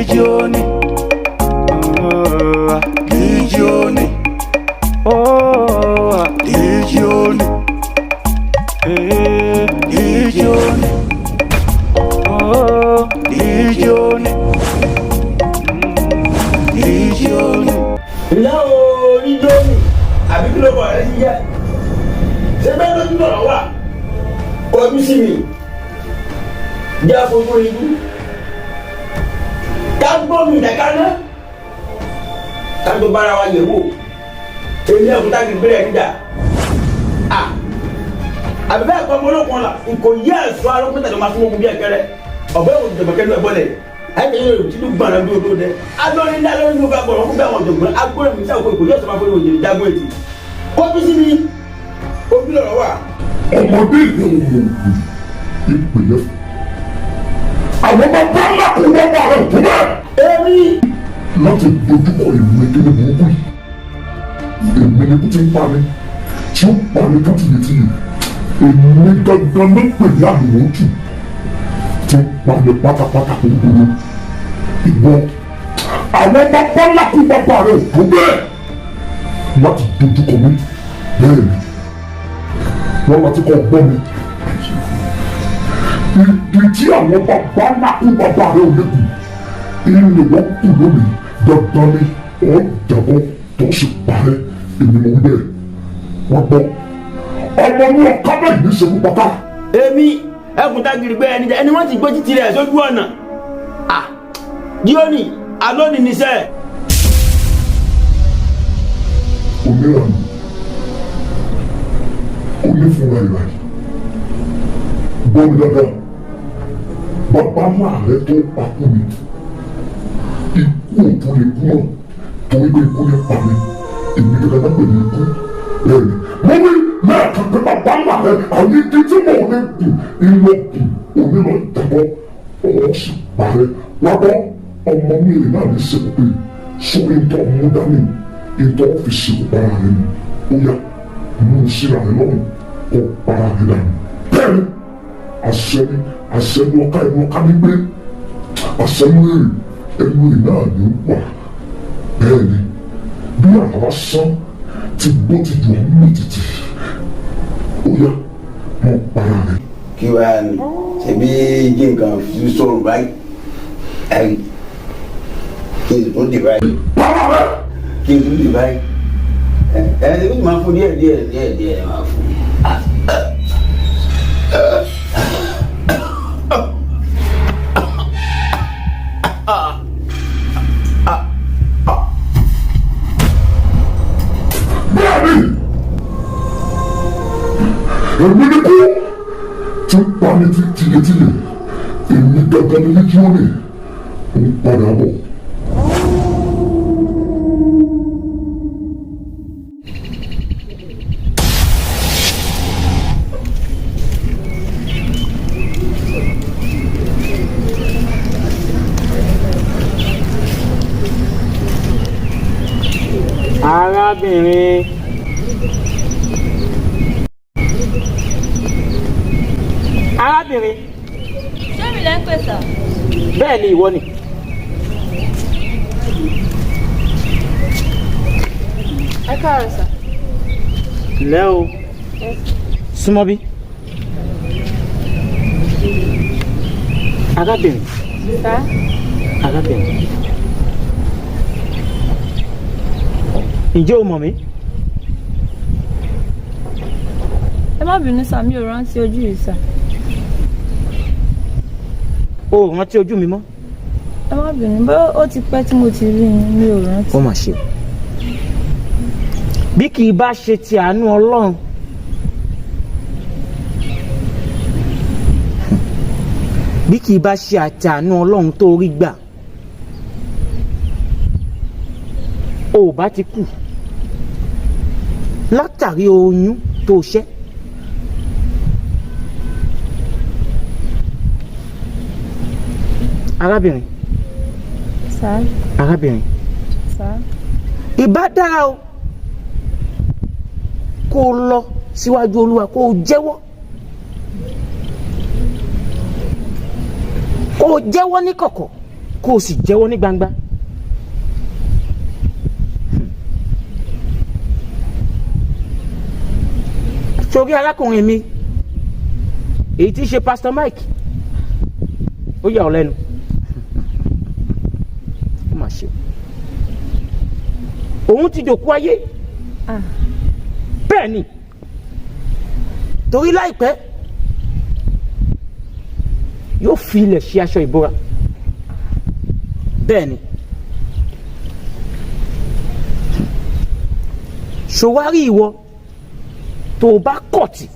Líjíọ́nì, Líjíọ́nì, Líjíọ́nì, Líjíọ́nì, Líjíọ́nì, Líjíọ́nì. Ilé o níjóni àbí kí ló bọ̀ ẹ́ sí jẹ́? Ṣé bẹ́ẹ̀ lójú lọ̀rọ̀ wà? Kọjú sí mi, jẹ́ àfojú ibú ká gbọ́ mi ìdàkaná, ká tó bára wa yẹ̀ wò. Èmi ẹ̀kúta kì í gbé ẹ̀ níjà àbí bẹ́ẹ̀ kọ́. Ọmọ olókun la nkò yí ẹ̀sọ́ arókùnrin tàbí máa fún ogun bí ẹ̀kẹ́rẹ́ ọ̀bẹ òun jẹ̀mọ̀kẹ́ ẹ̀ bọ́lẹ̀ ẹ̀kẹ́ yóò tí gbọ̀nà bí odò dẹ alórí ní alórí ní ọgbà bọ̀rọ̀ fún bẹ́ẹ̀ wọn jọ̀gbọ́n agbóhùn mi sáwọ́ kò yóò sọ máa fún òjò jágbó ètì. Kọjú sí mi, ojú lọ̀rọ̀ wà. Ọmọdé ìlú òwò ìpìlẹ̀ àwọn bàbá ńlá kò wọ́n wà rẹ̀ tó bẹ́ẹ̀. Èmi. Láti dojúkọ ìlú ekele burúkú yìí, èmi ni kú ti ń pa mi tí ó pa mi ká tìyetìyè. Èmi gangan ló pè ní àlùmọ́jù tí ń pa mi pátápátá gbogbo. Ìwọ, àwọn bàbá ńlá kú bàbá rẹ̀ tó bẹ́ẹ̀ láti dojúkọ mi. Bẹ́ẹ̀ ni wọ́n láti kọ́ gbọ́ mi. Ibi tí àwọn bàbá ńlá kú bàbá rẹ̀ ò lè kù ilé wọn kù lónìí, dandan ni ọ̀ jàbọ̀ tó sì parẹ́. Èmi mọ̀ wí bẹ́ẹ̀. Wọ́n gbọ́ ọmọ ní ọ̀ká bẹ́ẹ̀ ní sẹ́kù pátá. Èmi ẹkùn tá gírí gbé ẹni jẹ ẹni wọ́n ti gbé títí rẹ̀ sójú ọ̀nà ah díónì alónì níṣẹ́. Onírànú, onífúnra ìlà yìí, gbọ́ mi dáadáa. Bàbá ńlá rẹ tó pakú mi, ikú ò tún lè kú mọ́, torí pé ikú ní pa mi. Èmi gẹ́gẹ́ náà pè ní ikú. Bẹ́ẹ̀ ni mo wí lẹ́ẹ̀kan pé bàbá ńlá rẹ àwọn igi tí mò ń kù ìlọ kù onílọ ìjàbọ̀ ọ̀ sì parẹ́. Wá gbọ́, ọmọ mi rè náà ní sẹ́kù pé sórí ntọ́ mú dání, ntọ́ fi sèkú para rẹ ni. Ó yá, mú un síra rẹ lọ́rùn kó para rẹ dànù. Bẹ́ẹ̀ ni, àṣẹ ni, àṣẹ ni. Ọ̀ka ẹnu ọ̀ka ní gbé àṣẹ ní èrè, ẹnu èrè náà ní wà. Bẹ́ẹ̀ ni, bí àrà sán ti gbó ti dùn ọ́ mí títì, ó yá, mọ́ para rẹ. Kí wàá ní ṣebí jí nǹkan fi sọ̀rọ̀ báyìí, ẹ̀rí kí n tún dì báyìí. Para rẹ. Kí n tún dì báyìí. Ẹ ẹ ẹ máa fún díẹ̀ díẹ̀ díẹ̀ díẹ̀, máa fún. Bẹ́ẹ̀ni, èmi ni kú tí ń pa ní ti tìyetìyẹ. Èmi gangan ni líjíọ́nì ń padà bọ̀. Arábìnrin, arábìnrin. Ṣé mi lẹ́ ń pè sà? Bẹ́ẹ̀ ni, ìwọ ni. Ẹ káàárọ̀ sà. Ǹlẹ́ o, súnmọ́ bí. Arábìnrin. Sà. Arábìnrin, ǹjẹ́ o mọ̀ mí? Ẹ má bínú sà, mi ò rántí ojú yìí sà. O ò rántí ojú mi mọ́? Ẹ má bínú, bó ó ti pẹ́ tí mo ti rí yín, mi ò rántí. Ó mà ṣe o. Bí kì í bá ṣe ti àánú Ọlọ́run, bí kì í bá ṣe àti àánú Ọlọ́run tó rí gbà, o ò bá ti kú látàrí oyún tó ṣẹ́. Arábìnrin. Sà. Arábìnrin. Sà. Ìbá dára o kó o lọ síwájú Olúwa, kó o jẹ́wọ́, kó o jẹ́wọ́ níkọ̀kọ̀. Kó o sì jẹ́wọ́ ní gbangba. Sórí arákùnrin mi, èyí tí í ṣe Pastor Mike, ó yà ọ́ lẹ́nu. Ó mà ṣe, òun ti dòkú ayé. Bẹ́ẹ̀ ni, torí láìpẹ́ yóò fi ilẹ̀ ṣe aṣọ ìbora. Bẹ́ẹ̀ ni, ṣòwárí ìwọ tó o bá kọ̀tì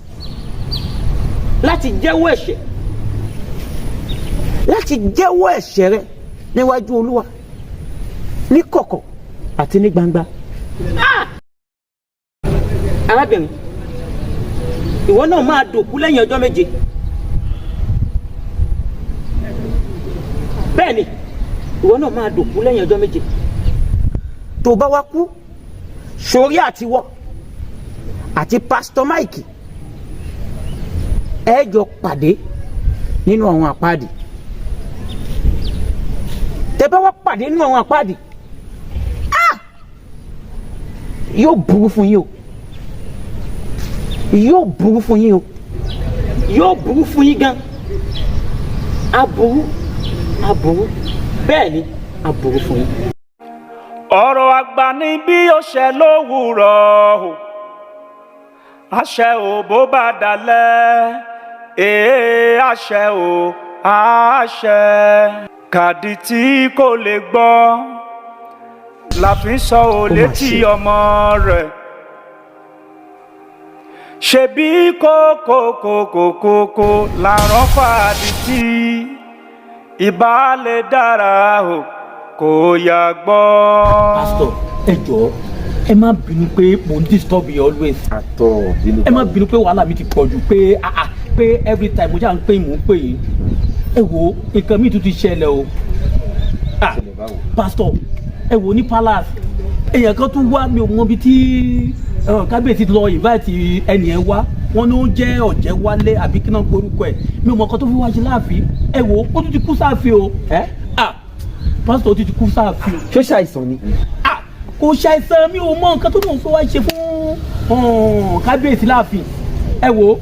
láti jẹ́wọ́ ẹ̀ṣẹ̀, láti jẹ́wọ́ ẹ̀ṣẹ̀ rẹ níwájú Olúwa ní kọ̀kọ̀ àti ní gbangba. Arábìnrin, ìwọ náà máa dòkú lẹ́yìn ọjọ́ 7. Bẹ́ẹ̀ ni, ìwọ náà máa dòkú lẹ́yìn ọjọ́ 7. Tó o bá wá kú, sórí àtiwọ́ àti Pastor Mike ẹ jọ pàdé nínú àwọn àpáàdì. Tẹ́ bá wá pàdé nínú àwọn àpáàdì, yóò burú fún yín o, yóò burú fún yín o, yóò burú fún yín gan. Aburú, aburú, bẹ́ẹ̀ ni, aburú fún yín. Ọ̀rọ̀ àgbà ni bí ó ṣe lówùrọ̀ o, àṣẹ ò bó bá dalẹ̀, èé àṣẹ ò àṣẹ. Kàdí tí kò lè gbọ́ la fi ń sọ ò létí ọmọ rẹ̀. Ṣebí kókókókókó làrán fàdí tí ìbá lè dára o kò yá gbọ́. Pastor, ẹ jọ̀ọ́, ẹ má bínú pé mo ń disturb you always. Àtọ̀ bínú. Ẹ má bínú pé wàhálà mi ti pọ̀ jù, pé pé every time mo ṣáà ń pè, mò ń pè yín. Ẹ wo, nǹkan mi tún ti ṣẹlẹ̀ o. Pastor, ẹ wo, ní palace, èèyàn kan tún wá. Mi ò mọ ibi tí kábíyèsí lọ invite ẹnì ẹ wá. Wọn ní ó jẹ́ ọ̀jẹ̀ wálé àbí kí náà gborúkọ ẹ̀. Mi ò mọ nǹkan tó fi wá ṣe láàfin. Ẹ wo, ó tún ti kú sáàfin o. Pastor, ó tún ti kú sáàfin o. Ṣó ṣàìsàn ni? Kò ṣàìsàn. Mi ò mọ nǹkan tó lóun fẹ́ wá ṣe fún kábíyèsí láàfin. Ẹ wo,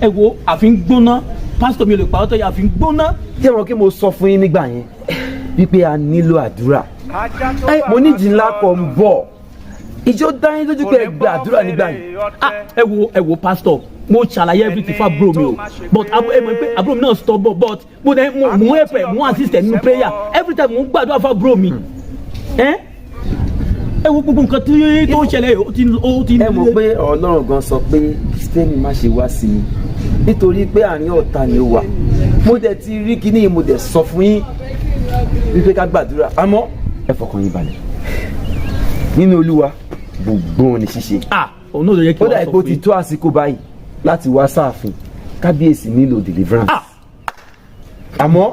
ẹ wo, àfin gbóná. Pásítọ̀, mi ò lè pa ọ́tọ̀ yìí, àfin gbóná. Jẹ́ wọn kí mo sọ fún yín nígbà yẹn wípé a nílò àdúrà. Mo ní ìjì ńlá kan ń bọ̀. Ìjọ dá yín lójú pé ẹ gba àdúrà nígbà yẹn? Ẹ wo, ẹ wo, pásítọ̀, mo ṣàlàyé everything fún àbúrò mi o, but ẹ mọ̀ pé àbúrò mi náà stubborn, but mo dẹ̀ mo help ẹ, mo assist ẹ nínú prayer. Every time mo ń gbàdúrà fún àbúrò mi. Ẹ ẹ wo, gbogbo nǹkan tí tó ń ṣẹlẹ̀, ó ti. Ẹ mọ̀ pé Ọlọ́run gan sọ pé Kristẹni má ṣe wá sí mi nítorí pé àárín ọ̀tá ni ó wà. Mo dẹ̀ ti rí kíní, mo dẹ̀ sọ fún yín wípé ká gbàdúrà. Àmọ́ ẹ fọkàn yín balẹ̀, nínú Olúwa gbogbo ní ṣíṣe. Òun náà ló yẹ kí Ó dà wọ́n sọ pé ó fún ti yín. tó àsìkò báyìí láti wá sáàfin. Kábíyèsí nílò deliverance. Àmọ́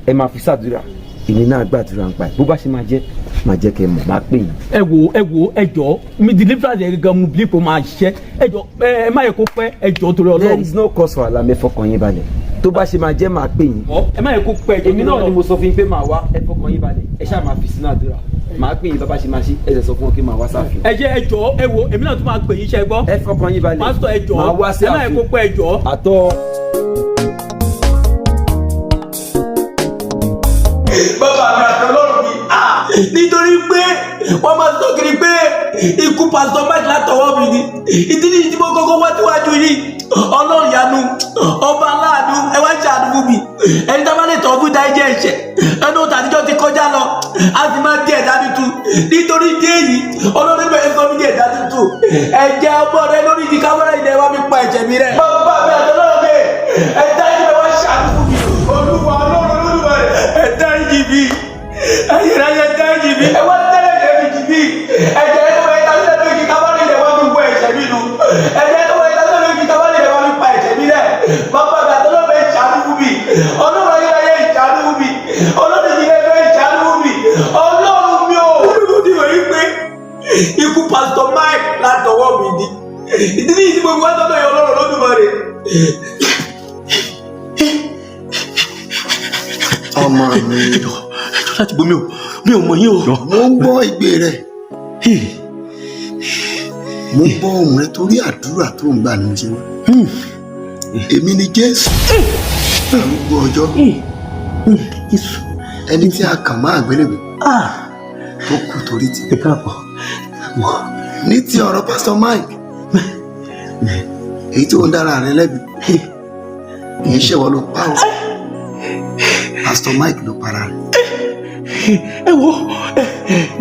ẹ máa fi ṣàdúrà, èmi náà gbàdúrà ń pa ẹ. Bó bá ṣe máa jẹ́, máa jẹ́ kẹ́ ẹ mọ̀, máa pè yín. Ẹ wo, ẹ wo, ẹ jọ mi, deliverance yẹn gangan mo believe kó máa ṣiṣẹ́. Ẹ jọ, ẹ má yẹ kó pẹ́, ẹ jọ, torí There Ọlọ́run. is no cause for alarm. Ẹ fọkàn yín balẹ̀, tó bá ṣe máa jẹ́, máa pè yín. Ẹ má yẹ kó pẹ́, ẹ jọ, Èmi torí náà ni Ọlọ́run. mo sọ fún yín pé màá wá. Ẹ fọkàn yín balẹ̀, ẹ ṣáà máa fi sínú àdúrà. Màá pè yín bá bá ṣe máa ṣe. Ẹ ṣe sọ fún wọn kí màá wá sáàfin. Ẹ jẹ́, ẹ jọ, ẹ wo, èmi náà tún máa pè yín, ṣe gbọ́. Ẹ fọkàn yín balẹ̀. Pásítọ̀, ẹ jọ, Màá wá sí ẹ má yẹ ààfin. kó pẹ́, ẹ jọ. Àtọ. Bàbá mi àti Ọlọ́run mi, nítorí pé wọ́n máa sọ kiri pé ikú Pásítọ̀ Mike látọwọ́ mi ni. Ìdí nìyí tí mo kọ́kọ́ wá síwájú yìí. Ọlọ́run yanu, ọba aláàánú, ẹ wá ṣàánú fún mi. Ẹni tá a bá lè tọ́ fún dáríjì ẹ̀ṣẹ̀, ẹnu tàtijọ́ ti kọjá lọ, a sì máa di ẹ̀dá tuntun. Nítorí ìdí èyí, Ọlọ́run bẹ̀rẹ̀ sọ mí di ẹ̀dá tuntun. Ẹ̀jẹ̀ ọmọ rẹ lórí ìdí kámẹ́rà ilẹ̀ wa mi pa ẹ̀jẹ̀ mi rẹ̀. Bàbá mi àti Ọlọ́run mi, ẹ dáríjì mi, wá ṣàánú fún mi. Olúwa Ọlọ́run Olódùmarè, ẹ dáríjì mi. Ayérayé, dáríjì mi. Ẹ wá tẹ́lẹ̀ ẹ̀jẹ̀ mi jì mí. Ẹ̀jẹ̀ tó wáyé tásílẹ̀ lórí igi kámẹ́rà ilẹ̀ wa mi wọ ẹ̀jẹ̀ mi nù. Ẹ̀jẹ̀ tó wáyé tásílẹ̀ lórí igi kámẹ́rà ilẹ̀ wa mi pa ẹ̀jẹ̀ mi rẹ̀. Bàbá mi àti Ọlọ́run mi, ṣàánú fún mi. Ọlọ́run ayérayé, ṣàánú fún mi. Ọlọ́run ìjìnlẹ̀, ṣàánú fún mi. Ọlọ́run mi ò. Mo ti wọ̀ yí pé ikú Pásítọ̀ Mike látọwọ́ mi ni. Ìdí nìyí tí mo fi wá sọ́dọ̀ yìí, Ọlọ́run Olódùmarè. Ọmọ mi. Ẹ jọ̀ọ́ láti bo mi ò mọ̀ yín o. Mo ń gbọ́ igbe rẹ̀, mo ń gbọ́ ohùn rẹ̀, torí àdúrà tó ń gbà ní mo ṣe wá. Èmi ni Jésù arúgbó ọjọ́, ẹni tí a kàn mọ́ àgbélébùú tó kú torí ti. Ẹ káàbọ̀. Ní ti ọ̀rọ̀ Pásítọ̀ Mike èyí tí ó ń dára rẹ lẹ́bi, kì í ṣèwọ ló pa o, Pásítọ̀ Mike ló para rẹ̀. Ẹ wo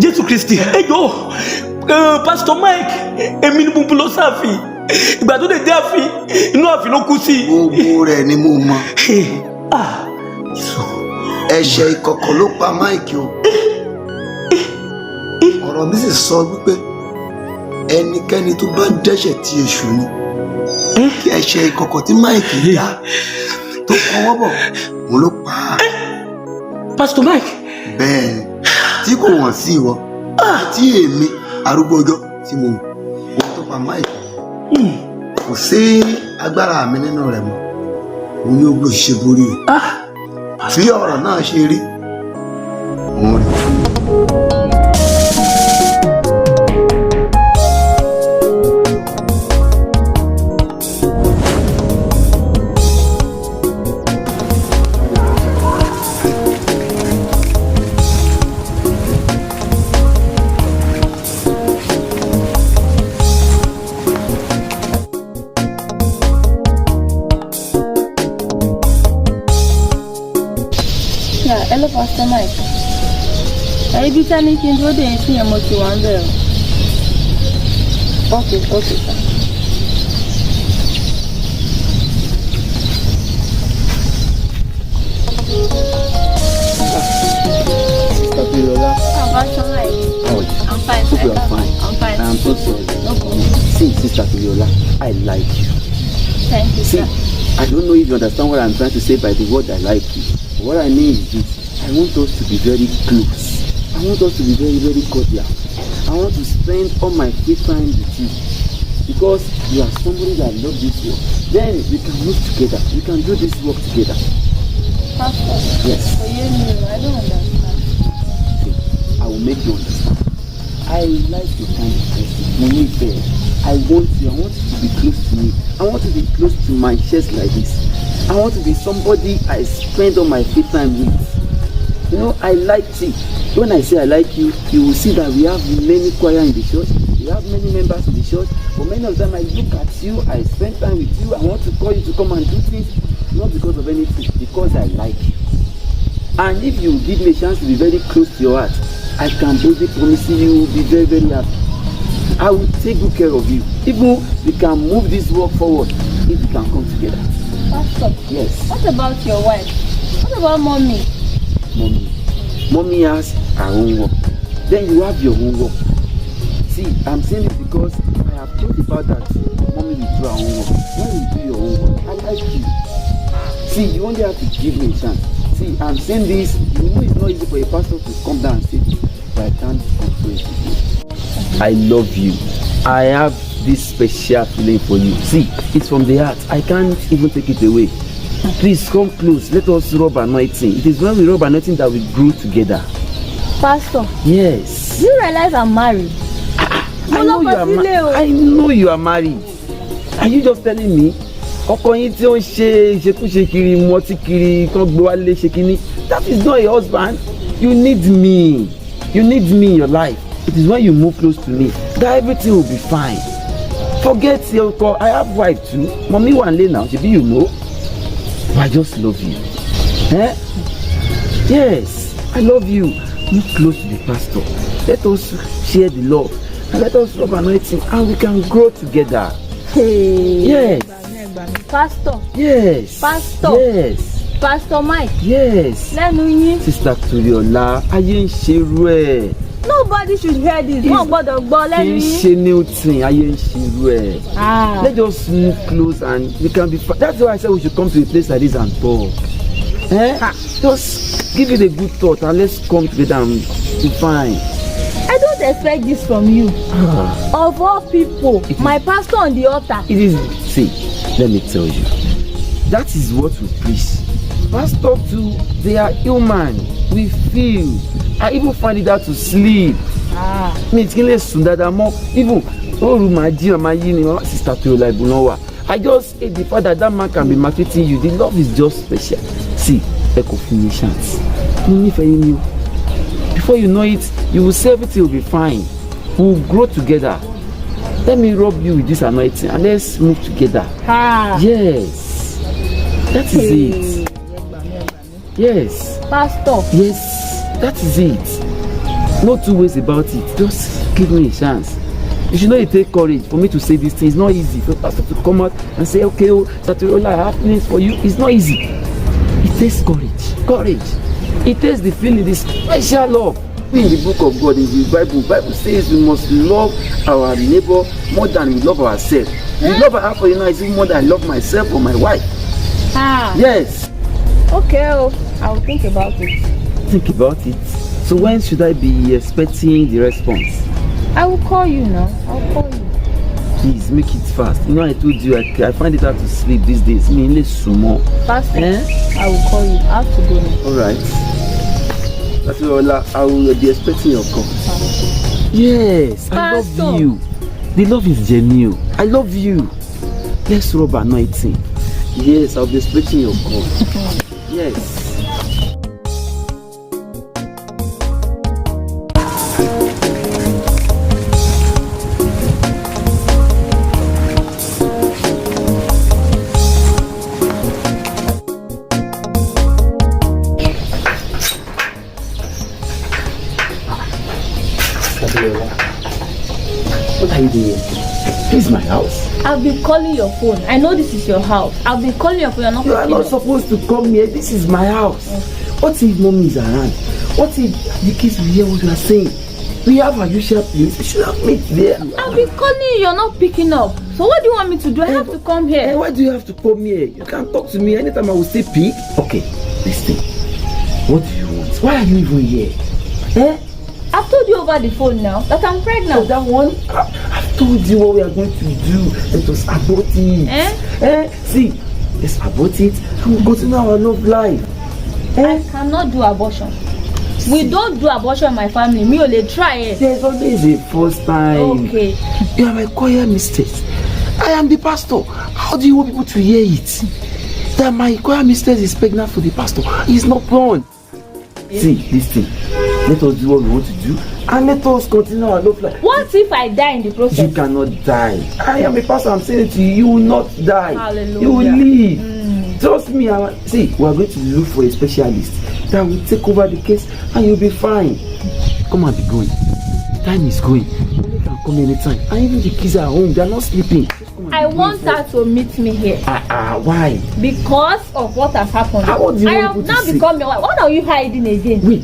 Jésù Kristi, ẹ jọ̀ọ́, Pásítọ̀ Mike, èmi ni mo mú lọ sáàfin. Ìgbà tó lè dé ààfin, inú ààfin ló kú sí. Gbogbo rẹ̀ ni mo mọ̀. Ẹ̀ṣẹ̀ ìkọ̀kọ̀ ló pa Mike o. Ọ̀rọ̀ mi sì sọ wípé ẹnikẹ́ni tó bá ń dẹ́ṣẹ̀ tí èṣù ni. Kí ẹ̀ṣẹ̀ ìkọ̀kọ̀ tí Mike dá tó kọwọ́ bọ̀, òun ló pa á. Pásítọ̀ Mike. Bẹ́ẹ̀ ni, tí kò wọ̀n sí ìwọ, tí èmi arúgbó ọjọ́ tí mo mọ̀ ohun tó pa Mike, kò sí agbára mi nínú rẹ̀ mọ́. Òun ni ó gbé òṣìṣẹ́ borí rẹ̀. Bí ọ̀rọ̀ náà ṣe rí òun rí. Yeah, hello, Pastor Mike. Ibi tí a ní kí n dúró dè yín sí yẹn, mo ti wà ń bẹ̀ o. Okay, sir. Sister Toriola. Ah, Pastor Mike. How are you? I'm fine. Hope you are fine. I'm fine. I'm so sorry. No problem. See, Sister Toriola, I like you. Thank you, See, sir. I don't know if you understand what I'm trying to say by the word "I like you." What I mean is this: I want us to be very close. I want us to be very, very cordial. I want to spend all my free time with you because you are somebody that loves this work. Then we can move together. We can do this work together. Pastor. Yes. Kò yé mi o, I don't understand. I will make you understand. I like your kind of person. Mo nífẹ̀ẹ́. I want you. I want you to be close to me. I want to be close to my chest like this. I want to be somebody I spend all my free time with. I like tea. When I say I like you, you will see that we have many choir in the church. We have many members in the church. But many of them, I look at you, I spend time with you. I want to call you to come and do things, not because of anything, because I like you. And if you give me a chance to be very close to your heart, I can boldly promise you, you will be very, very happy. I will take good care of you. Even we can move this work forward if we can come together. Pastor. Yes. What about your wife? What about mommy? Mommy. Mommy has her own work. Then you have your own work. See, I'm saying this because I have thought about that. Mommy will do her own work. When you do your own work, I like you. See, you only have to give me a chance. See, I'm saying this, you know it's not easy for a pastor to come down and say this, but I can't control it again. I love you. I have this special feeling for you. See, it's from the heart. I can't even take it away. Please come close. Let us rub anointing. It is when we rub anointing that we grow together. Pastor. Yes. Do you realize I'm married? I know you are married. Are you just telling me? Ọkọ yín tí ó ń ṣe ìṣekúṣe kiri, mọtí kiri, kán gbé wálé ṣe kínní. That is not your husband. You need me. You need me in your life. It is when you move close to me that everything will be fine. Forget your ọkọ. I have wife too. Mommy wà nílé now, ṣebí you know. But I just love you. Eh? Yes, I love you. Move close to the pastor. Let us share the love. And let us rub anointing and we can grow together. Hey. Yes. Pastor. Yes. Pastor. Yes. Pastor Mike. Yes. Lẹ́nu yín. Sister Toriola, ayé ń ṣerú ẹ̀. Nobody should hear this. Wọ́n gbọ́dọ̀ gbọ́ lẹ́nu Kì í yín. ṣe new thing, ayé ń ṣerú ẹ̀. Ah. Let us move close and we can be that's why I said we should come to a place like this and talk. Eh? Just give it a good thought and let's come together and be fine. I don't expect this from you. Ah. Of all people, my pastor on the altar. It is, see, let me tell you, that is what we preach. Pastor too, they are human. We feel. I even find it hard to sleep. Mi ti lè sùn dáadáa mọ́. Even òru màá jí, màá yí ni màá Sister Toriola, ibo náà wà. I just hate the fact that that man can be maltreating you. The love is just special. See, ẹ kò fún mi chance. Mo nífẹ̀ẹ́ yín ni o. Before you know it, you will say everything will be fine. We will grow together. Let me rub you with this anointing and let's move together. Ah. Yes, that is it. Yes. Pastor. Yes, that is it. No two ways about it. Just give me a chance. You should know it take courage for me to say this thing. It's not easy for pastor to come out and say, "Okay, oh, Saturiola, I have feelings for you." It's not easy. It takes courage. Courage. It takes the feeling, the special love. In the book of God, in the Bible, Bible says we must love our neighbor more than we love ourselves. The love I have for you now is even more than I love myself or my wife. Ah. Yes. Okay, oh, I will think about it. Think about it. So when should I be expecting the response? I will call you now. I'll call you. Please make it fast. You know I told you I find it hard to sleep these days. Mi ò lè sùn mọ́. Pastor, Eh? I will call you. I have to go now. All right. Saturiola, I will be expecting your call. Yes, I Pastor. Love you. The love is genuine. I love you. Let's rub anointing. Yes, I'll be expecting your call. Yes. Saturiola, what are you doing here? This is my house. I've been calling your phone. I know this is your house. I've been calling your phone. You're not You are picking not up. supposed to come here. This is my house. What if mommy is around? What if the kids will hear what you are saying? We have our usual place. We should have met there. I've been calling you. You're not picking up. So what do you want me to do? I have to come here. Why do you have to come here? You can talk to me anytime. I will say pick. Okay, listen. What do you want? Why are you even here? Eh? I've told you over the phone now that I'm pregnant. Oh, that one? I've told you what we are going to do. Let us abort it. Eh? Eh? See, let's abort it and we'll continue our love life. I cannot do abortion. We don't do abortion in my family. Mi ò lè try it. There's always a first time. Okay. You are my choir mistress. I am the pastor. How do you want people to hear it? That my choir mistress is pregnant for the pastor. It's not born. See, listen. Let us do what we want to do and let us continue our love life. What if I die in the process? You cannot die. I am a pastor. I'm saying it to you. You will not die. Hallelujah. You will live. Trust me. See, we are going to look for a specialist that will take over the case and you'll be fine. Come and be going. Time is going. You can come anytime. And even the kids are home. They are not sleeping. Just come and I be going want first. her to meet me here. Ah, ah, why? Because of what has happened. Ah, what do you I want have people to now say? become your wife. What are you hiding again? Wait.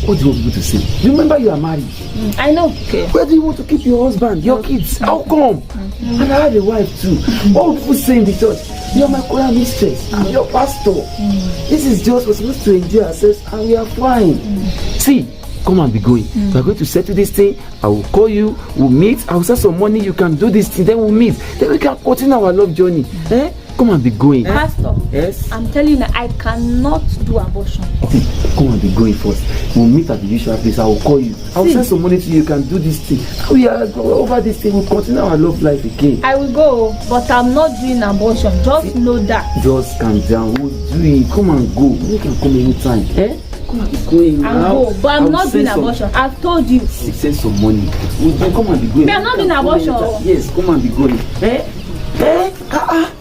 What do you want people to say? You remember you are married. I know. Okay. Where do you want to keep your husband, your kids? How come? And I have a wife too. What will people say in the church? You are my choir mistress. I'm your pastor. This is just we're supposed to enjoy ourselves and we are fine. See, come and be going. We are going to settle this thing. I will call you. We'll meet. I will send some money. You can do this thing. Then we'll meet. Then we can continue our love journey. Eh? Come and be going. Pastor. Yes. I'm telling you now, I cannot do abortion. See, come and be going first. We'll meet at the usual place. I will call you. I will See. send some money to you. You can do this thing. We are go over this thing. We'll continue our love life again. I will go, but I'm not doing abortion. Just know that. Just calm down. We'll do it. Come and go. You can come anytime. Eh? Come and be going I'll now. go, but I I'm will not send doing abortion. I've told you. Send some money. We'll do. Come and be going. We are not You doing can come abortion. anytime. Yes, come and be going. Eh? Eh? Ah ah.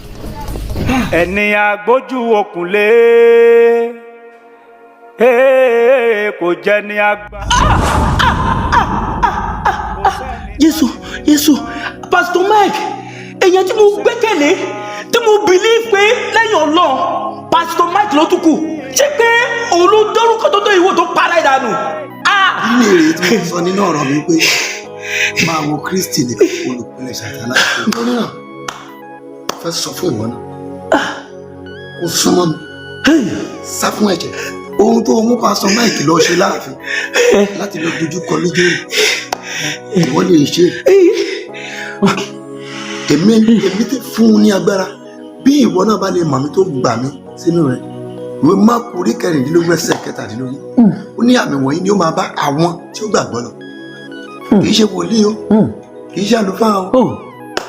Ẹni agbójú okùn lé ee, kò jẹ́ ní àgbà. Jésù, Jésù! Pastor Mike, èèyàn tí mo gbẹ́kẹ̀lé, tí mo believe pé lẹ́yìn Ọlọ́run, Pastor Mike ló tún kù, ṣé pé òun ló dórúkọ tó tó ìwò tó para ìdànù? Kí ni èrè tí mo sọ nínú ọ̀rọ̀ mi pé máa wo Kristi ní olùpilẹ̀ṣẹ̀ àti aláṣẹ? Nítorí náà, fẹ́ sọ fún ìwọ náà kó súnmọ́ mi, sá fún ẹ̀jẹ̀. Ohun tó mú Pásítọ̀ Mike lọ ṣe láàfin láti lọ dojú kọ lójú ìwọ lè ṣe. Èmi ti fún un ní agbára. Bí ìwọ náà bá lè mọ̀ mí tó gbà mí sínú rẹ̀, Ìwé Máàkù orí 16 ẹsẹ̀ 17, ó ní àmì wọ̀nyí ni ó máa bá àwọn tí ó gbàgbọ́ lọ. Kì í ṣe wòlíì o, kì í ṣe àlùfáà o,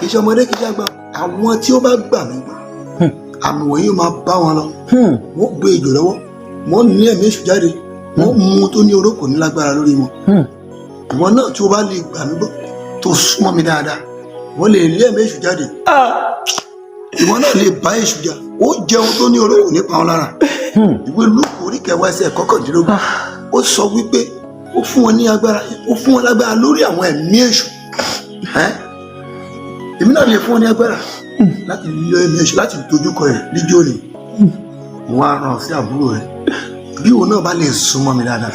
kì í ṣe ọmọdé, kì í ṣe àgbà. Àwọn tí ó bá gbà mí gbọ́, àmì wọ̀nyí ó máa bá wọn lọ. Wọ́n gbé ejò lọ́wọ́, wọ́n ní ẹ̀mí èṣù jáde, wọ́n mú un tó ní oró, kò ní lágbára lórí wọn. Ìwọ náà tí o bá lè gbà mí gbọ́, tó súnmọ́ mi dáadáa, wọ́n lè lé ẹ̀mí èṣù jáde. Ìwọ náà lè bá èṣù jà, ó jẹun tó ní oró, kò ní pa ọ́ lára. Ìwé Lúùkù orí 10 ẹsẹ̀ 19, ó sọ wípé ó fún wọn ní agbára, ó fún wọn lágbára lórí àwọn ẹ̀mí èṣù. Ẹ́, èmi náà lè fún wọn ní agbára láti lé ẹ̀mí èṣù, láti dojúkọ ẹ̀ líjó ni. Wọn á ràn sí àbúrò rẹ. Bí òun náà bá lè súnmọ́ mi dáadáa,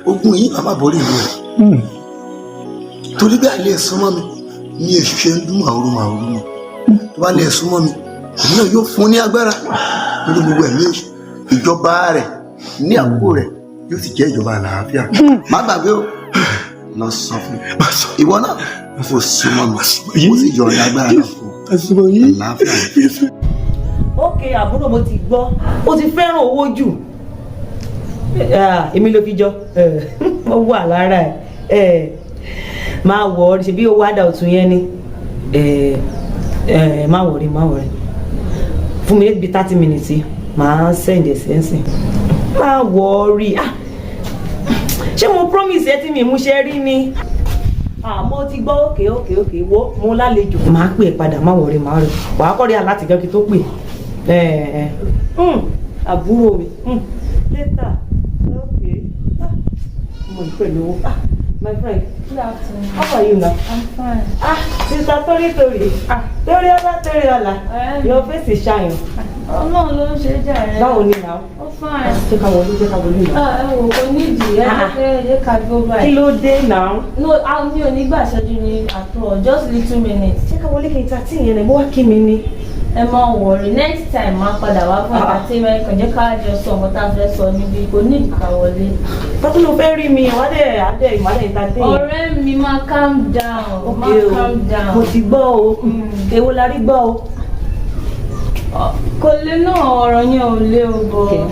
ogun yìí bàbá borí ìlú rẹ, torí bí àìlè súnmọ́ mi ní èṣù ṣe ń dún màrú màrú mọ́. Tó bá lè súnmọ́ mi, èmi náà yóò fún ní agbára lórí gbogbo ẹ̀mí èṣù. Ìjọba rẹ̀ ní àkókò rẹ̀ yóò sì jẹ́ ìjọba àlàáfíà. Má gbàgbé o, lọ sọ fún ìwọ náà kò súnmọ́ mi, ó sì yọ̀ǹda agbára náà fún ọ. Àlàáfíà ni. Ok, àbúrò, mo ti gbọ́. O ti fẹ́ràn owó jù. Ah, èmi ló fi jọ. Ó wà lára ẹ. Máa wọ̀ ọ́ ṣe bí owó àdá ọ̀tún yẹn ni. Má worry, má worry. Fún mi níbi 30 minutes, màá send ẹ̀ sẹ́nsìn. Má worry. Ah, ṣé mo promise ẹ tí mi mú ṣe rí ni? Ah, mo ti gbọ́. Ok, wo, mo lálejò, màá pè é padà. Má worry, má worry. Wàá kọ́ rí aláti gan kí tó pè ẹ. Ẹ, àbúrò mi, later. Ok. Ah, mo ní pẹ̀lú owó. Ah, my friend. Good afternoon. How are you now? I'm fine. Ah, sister Tori Tori. Ah, Tori Ọlá, Tori Ọlá. Ọ̀rẹ́ mi. Your face is shine. Ọlọ́run ló ń ṣe é jàre. Báwo ni now? Ó fine. Jẹ́ ká wọlé, jẹ́ ká wọlé now. Ah, ẹ wò, kò nídìí ẹ. Ah. Jẹ́ ẹ ká dúró Kí báyìí. ló dé now? No, ah, mi ò ní gbà ṣẹ́jú ní at all, just little minutes. Jẹ́ ká wọlé kí n ta tí ìyẹn rẹ̀ mo wá kí mi ni. Ẹ má worry, next time máa padà wá fún Ah. entertainment kan. Jẹ́ ká jọ sọ nǹkan tá a fẹ́ sọ níbi, kò nídìí ká wọlé. Tọ́tún ló fẹ́ rí mi, ìwádẹ̀ adé ìmọ̀lẹ̀ entertain. Ọ̀rẹ́ mi, máa calm down, máa Okay o. calm down. Mo ti gbọ́ o. Èwo la rí gbọ́ o? Kò lè náà, ọ̀rọ̀ yẹn ò lé o, bọ̀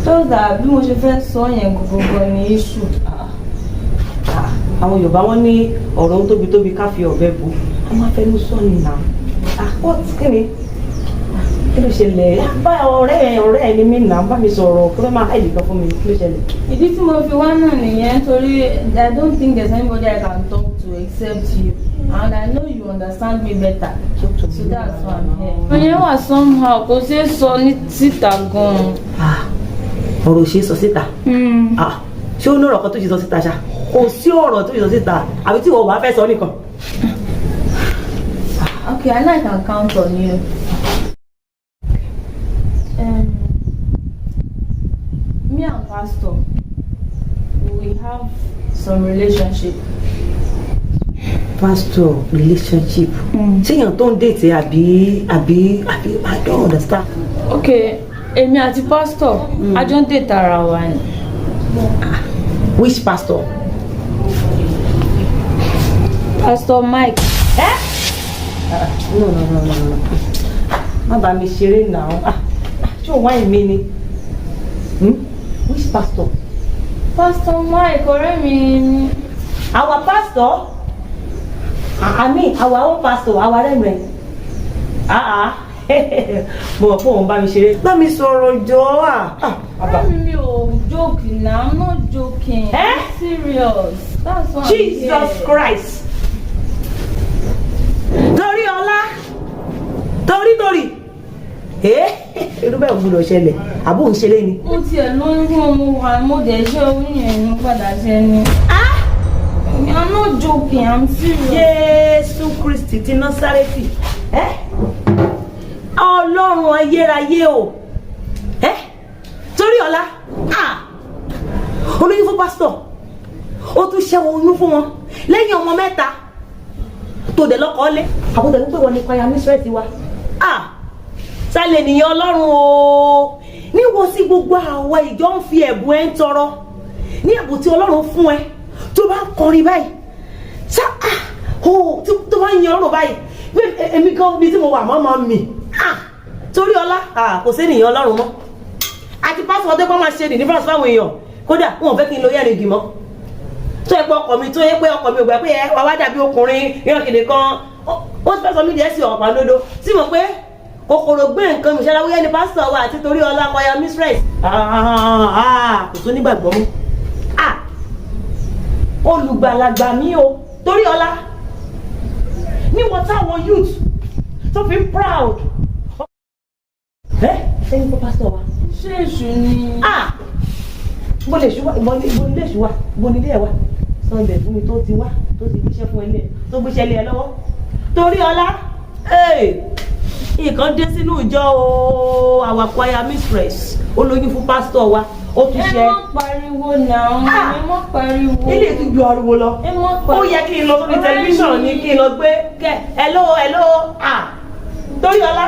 so that bí mo ṣe fẹ́ sọ yẹn gbogbo ní issue. Ah, àwọn Yorùbá wọn ní ọ̀rọ̀ ń tóbi tóbi, ká fi ọ̀bẹ bò. A máa fẹnu sọ ni nà. Ah, what? Kí ni? Kí ló ṣẹlẹ̀? Ah, bá ọ̀rẹ́ ẹ ni mí nà, bá mi sọ̀rọ̀. Kí ló máa hide kan fún mi? Kí ló ṣẹlẹ̀? Ìdí tí mo fi wá náà nìyẹn, torí I don't think there's anybody I can talk to except you, and I know you understand me better, so that's why I'm here. Ọ̀yẹ́ wà somehow, kò ṣeé sọ ní síta gan-an. Ah, ọ̀rọ̀ ò ṣe é sọ síta. Ah, ṣé ó ní ọ̀rọ̀ kan tó ṣe sọ síta ṣá? Kò sí ọ̀rọ̀ tó ṣe sọ síta, àbí tí ìwọ wàá fẹ́ sọ nìkan. Okay, I know I can count on you. Me and Pastor, we have some relationship. Pastor relationship? Ṣé èèyàn tó ń date àbí? I don't understand. Okay, èmi àti pastor, a jọ ń date ara wa ni. Which pastor? Pastor Mike. Eh? No, no, no, no, no, má bá mi ṣeré náà. Ah, ṣé o wáìn mi ni? Hmm? Which pastor? Pastor Mike, ọ̀rẹ́ mi ni. Our pastor? I mean our own pastor, our reverend. Ah ah, mo mọ̀ pé òun bá mi ṣeré. Bá mi sọ̀rọ̀ jọ. Ah. Ọ̀rẹ́ mi, mi ò joke na, I'm not joking. Eh? I'm serious. That's why I'm Jesus here. Christ. Torí ọlá, torí torí irú bẹ́ẹ̀ ò gbọ́dọ̀ ṣẹlẹ̀. Àbó ń ṣeré ni? Mo tiẹ̀ lóyún fún ọmọ wa, mo dẹ̀ ṣe oyún yẹn ní padà ṣe ni. I'm not joking, I'm serious. Jésù Kristi ti Násárẹ́tì, ẹ́, Ọlọ́run ayérayé o. Ẹ́, torí ọlá, ah, olóyún fún pásítọ̀, ó tún ṣẹ́wọ̀n oyún fún wọn lẹ́yìn ọmọ mẹ́ta tó dẹ̀ lọ́kọ̀ọ́ lé. Àbúrò wípé wọn ní choir mistress wa. Ah, sálẹ̀ nìyẹn. Ọlọ́run o, níwọ̀n sí gbogbo àwa ìjọ ń fi ẹ̀bùn ẹ̀ ń tọrọ ní ẹ̀bùn tí Ọlọ́run fún ẹ, tó bá ń kọrin báyìí sá, ah, o tó bá ń yan ọ̀rọ̀ báyìí bí èmi gan bí tí mo wà mọ́ máa mì. Ah, torí ọlá, ah, kò sí ènìyàn Ọlọ́run mọ́. Àti pásítọ̀ tó kọ́ máa ṣe deliverance fáwọn èèyàn, kódà wọn ò fẹ́ kí n lo earring mọ́, tó yẹ pé ọkọ mi, tó yẹ pé ọkọ mi ò gbà pé ẹ wà wá dàbí ọkùnrin ìran kìnìún kan. Ó ti fẹ́ sọ mí di ẹ̀sìn ọ̀pá lódò tí mo pé kòkòrò gbé nǹkan mi ṣẹlẹ̀. Wúyẹ́ ni pásítọ̀ wa àti torí ọlá choir mistress kò tún nígbàgbọ́ mú. Olùgbàlagbà mi o, torí ọlá níwọ̀n táwọn youth tó fi ń proud. Ẹ ẹyin kó pásítọ̀ wa. Ṣé èṣù ni? Ah, bó lè ṣú wa, ìbọn ní ilé èṣù wa, bó ní ilé ẹ wa, sọ ibẹ̀ fún mi tó ti wá, tó ti gbéṣẹ́ fún ẹ lé, tó gbéṣẹ́ lé ẹ lọ́wọ́. Torí ọlá, nǹkan dé sínú ìjọ o. Our choir mistress, ó lóyún fún pásítọ̀ wa, ó tún Ẹ ṣe. má pariwo náà, ẹ má pariwo. Ilé ètò ju ariwo lọ. Ẹ má pariwo. Ó yẹ kí n lọ sórí tẹlifíṣàn ní kí n lọ gbé kẹ. Hello, hello. Ah, torí ọlá,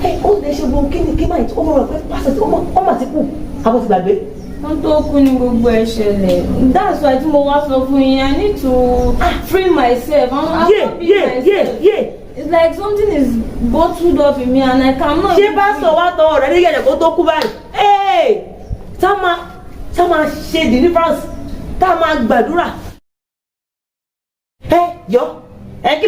ẹ ó lè ṣe gbogbo kí ni kí máa ó mọ̀ pé pásítọ̀ ó mà ti kú, àbọ̀ ti gbàgbé. Wọ́n tó kú ní gbogbo ẹ̀ ṣẹlẹ̀. That's why tí mo wá sọ fún yín, I need to free myself. I'm not being myself. It's like something is bottled up in me and I cannot. Ṣé pásítọ̀ wa tọ ọ̀rẹ́ ní yẹ̀rẹ̀ kó tó kú báyìí? Ee, tá máa ṣe deliverance, tá máa gbàdúrà. Ẹ yọ ẹ, kí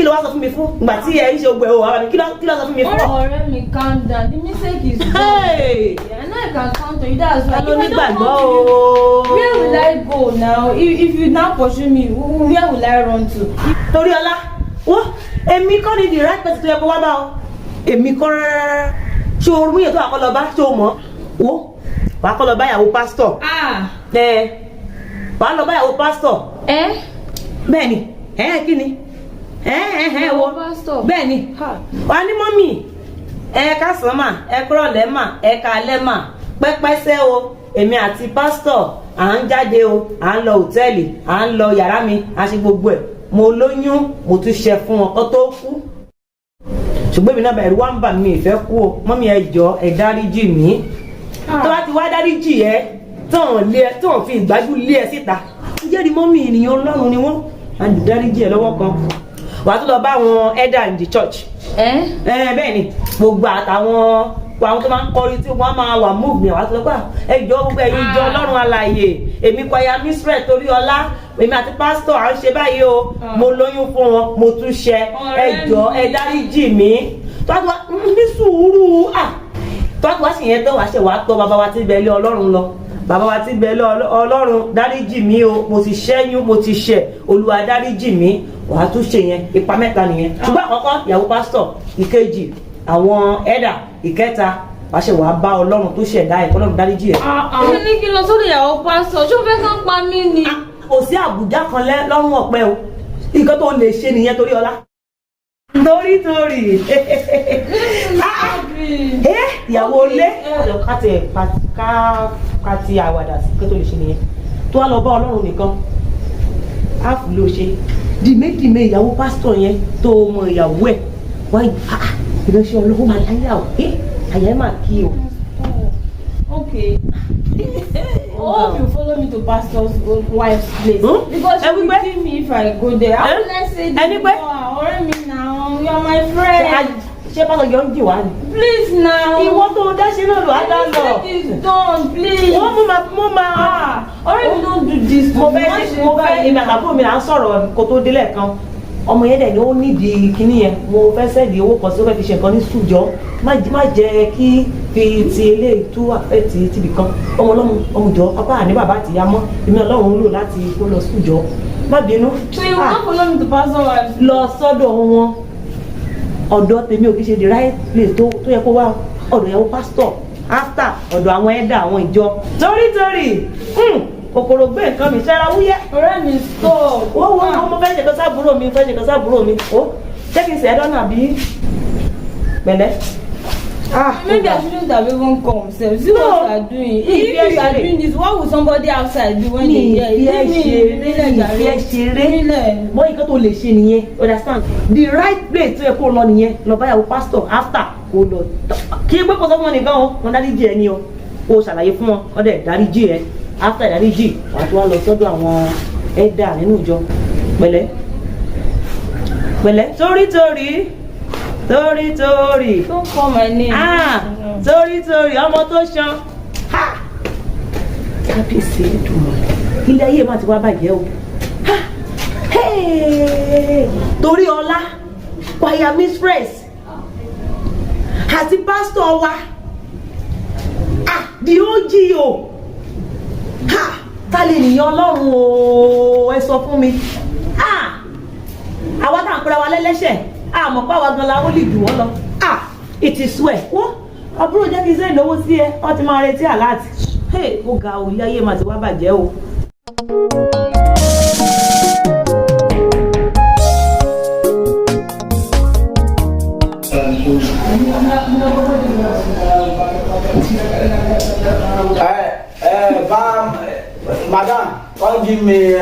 ló wá sọ fún mi fún ìgbà tí ẹ ń ṣe ogbẹ o ara mi? Kí ló sọ fún mi fún? Ọ̀rẹ́ mi, calm down. The mistake is done. Hey! I know I can count on you. That's why. Ta ló If I don't nígbàgbọ́ come to you, o? where will I go now? If you now pursue me, where will I run to? Torí ọlá, wọ́n èmi kọ́ ni the right person tó yẹ kó wá bá ọ. Èmi kọ́ rárá. Ṣé o mú yẹn tó àkọlọ bá? Ṣé o mọ̀? Wo, wàá kọ́ lọ bá ìyàwó pásítọ̀. Ah! Ẹ wàá lọ bá ìyàwó pásítọ̀. Ẹ? Bẹ́ẹ̀ ni. Ẹ kí ni? Ẹ ẹ ẹ wo. Pásítọ̀. Bẹ́ẹ̀ ni. Wàá ní, "Mummy, ẹ káàsán mà, ẹ kúrọ̀lẹ́ mà, ẹ káalẹ́ mà, pẹ́pẹ́sẹ́ o. Èmi àti pásítọ̀ à ń jáde o, à ń lọ hòtẹ́ẹ̀lì, à ń lọ yàrá mi, à ń ṣe gbogbo ẹ̀. Mo lóyún, mo tún ṣe fún wọn kó tó kú, ṣùgbọ́n èmi náà bẹ̀rù wá ń bà mí, ìfẹ́ kú o. Mummy, ẹ jọ, ẹ dáríjì mí." Tó bá ti wá dáríjì ẹ tán, lé ẹ tán, fi ìgbájú lé ẹ síta, jẹ́rìí mummy, ènìyàn Ọlọ́run ni wọ́n á dáríjì ẹ lọ́wọ́ kan. Wàá tún lọ bá àwọn elder in the church. Ẹ? Ẹ bẹ́ẹ̀ ni, gbogbo àtàwọn àwọn tó máa ń kọrin tí wọ́n máa wà move ni. Wàá tún lọ gbà, "Ẹ jọ, gbogbo ẹ̀yin ìjọ Ọlọ́run alààyè, èmi choir mistress torí ọlá, èmi àti pásítọ̀ à ń ṣe báyìí o. Mo lóyún fún wọn, mo tún ṣe. Ẹ jọ, ẹ dáríjì mí." Tó bá ti wá ní sùúrù, ah, tó bá ti wá sì yẹn tán, wàá ṣe wàá tọ́ bàbá wa tí bẹ́ẹ̀ lé Ọlọ́run lọ. "Bàbá wa tí bẹ́ẹ̀ lé Ọlọ́run, dáríjì mí o. Mo ti ṣẹ́yún, mo ti ṣẹ̀. Olúwa, dáríjì mí." Wàá tún ṣe yẹn. Ipa mẹ́ta nìyẹn. Ṣùgbọ́n àkọ́kọ́, ìyàwó pásítọ̀; ìkejì, àwọn ẹ̀dà; ìkẹta, wàá ṣe wàá bá Ọlọ́run tó ṣẹ̀dá ẹ̀, kọ́lọ́run dáríjì ẹ̀. Ṣé ní kí n lọ sórí ìyàwó pásítọ̀? Ṣé o fẹ́ kán pa mí ni? Kò sí àbùjá kan lọ́rùn ọ̀pẹ o. Nǹkan tó lè ṣe nìyẹn, torí ọlá, torí torí ẹ ìyàwó ilé ká tiẹ̀ ká ti àwàdà sí, kó tó lè ṣe nìyẹn. Tó wá lọ bá Ọlọ́run nìkan, áàfù ló ṣe dìmédìmé. Ìyàwó pásítọ̀ yẹn tó mọ ìyàwó ẹ̀ wá, ìránṣẹ́ Ọlọ́run máa láyà o. Ẹ àyà ẹ̀ máa kí o. Okay. I hope you follow me to pastor's wife's place. Hmm? Because she Ẹ will wí pé? kill me if I go there. How Eh? will I say this Ẹni pé? to her? Ọ̀rẹ́ mi now, you are my friend. Ṣé pásítọ̀ yọ ń jì wá ni? Please now. Ìwọ tó dáṣe náà lò á dá lọ. The mistake is done, please. Wọ́n mú ma. Ah, ọ̀rẹ́ mi, don't do this to Mo me. fẹ́ Má ṣe ṣe mo fẹ́ báyìí. èmi àtàbúrò mi là ń sọ̀rọ̀ kó tó délẹ̀ kan. Ọmọ yẹn dẹ̀ ni ó nídìí kinní yẹn. Mo fẹ́ send owó kan sí, ó fẹ́ fi ṣe nǹkan ní sùjọ́. Má jẹ́ kí fi ti eléyìí tú àfẹ́ ti tibì kan. Ọmọ ọlọ́run, ọmọ ìjọ pápá àní bàbá àti ìyá mọ́. Èmi Ọlọ́run ń lò láti kó lọ sùjọ́. Má bínú. So you will not follow me to pastor wife? Lọ sọ́dọ̀ wọn. Ọ̀dọ̀ tèmi ò kì í ṣe the right place tó yẹ kó wá. Ọ̀dọ̀ ìyàwó pásítọ̀, after ọ̀dọ̀ àwọn ẹ̀dà àwọn ìjọ. Torí torí kòkòrò gbé nǹkan mi ṣẹ́ra wúyẹ́. Ọ̀rẹ́ mi, stop. Wọ́n wo, mo fẹ́ ṣe kan sábúrò mi, fẹ́ ṣe kan sábúrò mi. Ó ṣé kí n ṣe ẹ́ dọ́nà bí pẹ̀lẹ́. Ah. Maybe I shouldn't have even come sef. See what you are doing. If you are doing this, what will somebody outside do when they hear? Mi Leave me. ìfẹ́ ṣeré, mi ìfẹ́ ṣeré. Mọ nǹkan tó lè ṣe nìyẹn, understand? The right place tó yẹ kó lọ nìyẹn. Lọ báyàwó pastor, after kó lọ kí pé kó sọ fún wọn nìkan o, wọn dáríjì ẹ ní o. Kó o ṣàlàyé fún wọn, wọn dẹ̀ dáríjì ẹ. After dáríjì, wàá tó wá lọ sọ́dọ̀ àwọn ẹ̀dà nínú ìjọ. Pẹ̀lẹ́, pẹ̀lẹ́, torí torí torí torí. Don't call my name. Ah. No. Torí torí ọmọ tó ṣan. Ha! Kábíyèsí Èdùmàrè, ilé ayé má ti wá bàjẹ́ o. Ha! Hey! Torí ọlá, choir mistress àti pásítọ̀ wa, ah, the OGO. Ha! Ta lè nìyẹn Ọlọ́run o, ẹ sọ fún mi. Ah! Àwa tá à ń pera wa lẹ́lẹ́ṣẹ̀, àmọ́ pé àwa gan la ó lè jù wọ́n lọ. Ah! It is well. Wọ́n àbúrò jẹ́ kí n sẹ́yìn lówó sí ẹ, wọ́n ti máa retí alert. Hey! Ó ga o, ilé ayé mà ti wá bàjẹ́ o. Bam, madam, come give me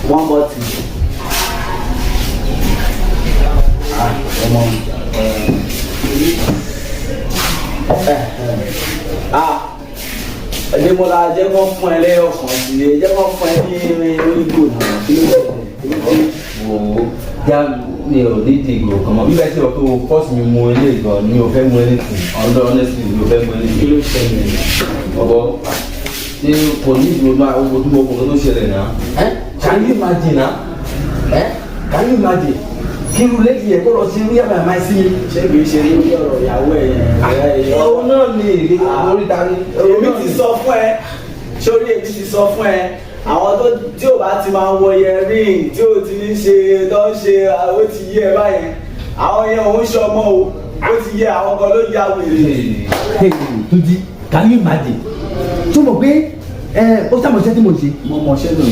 one bottle. Ah, ọmọ. Ah, Adémọ́lá, jẹ́ kó fún ẹ lẹ́yọ̀ kan sí i, jẹ́ kó fún ẹ ní onígbò náà. Kí ló dé? Wò ó já, mi ò ní ìdí ìgò kan mọ́. Bíbẹ́ sí ọ tó force mi mu ilé gan, mi ò fẹ́ mu anything. Ọ̀dọ́, honestly, mi ò fẹ́ mu anything. Kí ló ṣẹlẹ̀? Ọ̀bọ ṣé kò ní ìdí ojú àwọn ojú ọkùnrin tó ṣẹlẹ̀ náà? Can you imagine na? Can you imagine kí irú lady yẹn kó lọ sí irú yàrá máa sí mi? Ṣé kìí ṣe lórí ọ̀rọ̀ ìyàwó ẹ̀ yẹn? Òun náà ni orí ta ni. Èmi ti sọ fún ẹ sórí, èmi ti sọ fún ẹ, àwọn tó tí ò bá ti máa wọ yẹrin, tí ò ti ń ṣe tó ń ṣe, ó ti yé ẹ báyẹn, àwọn yẹn òun ṣọmọ o, ó ti yé, àwọn kan ló ya wèrè. Túnjí, can you imagine? Tó mọ̀ pé ó sàmọ̀ṣẹ́ tí mo ṣe. Mo mọṣẹ́ lò.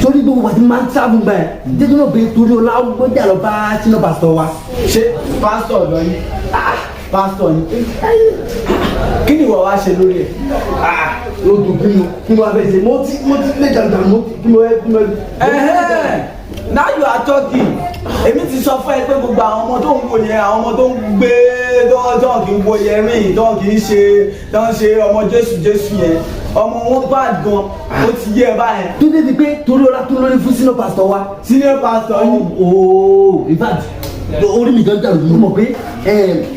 Torí gbogbo wa ti máa ń sáàbù gbà ẹ jẹ́jú náà pé torí ọlá ó jà lọ bá sínú pásítọ̀ wa. Ṣé pásítọ̀ ọ̀dọ́ yín? Pásítọ̀ yín, kí ni ìwọ wá ṣe lórí ẹ̀? Ó dùn kí mo kí mo wá fẹ́ ṣe, mo ti lé jàǹdà, mo ti kí mo fẹ́ kí mo. Ẹhẹ́n, now you are talking. Èmi ti sọ fún ẹ pé gbogbo àwọn ọmọ tó ń wò yẹn, àwọn ọmọ tó ń gbé tó kì í wo yẹrin, tó kì í ṣe, tó ń ṣe ọmọ Jésù Jésù yẹn, ọmọ wọn bad gan, ó ti yé ẹ báyẹn. Tó dé di pé torí ọlá tó lórí fún sínú pásítọ̀ wa. Senior pastor yín. Ooo, in fact, orí mi gan dàrú. Mo mọ̀ pé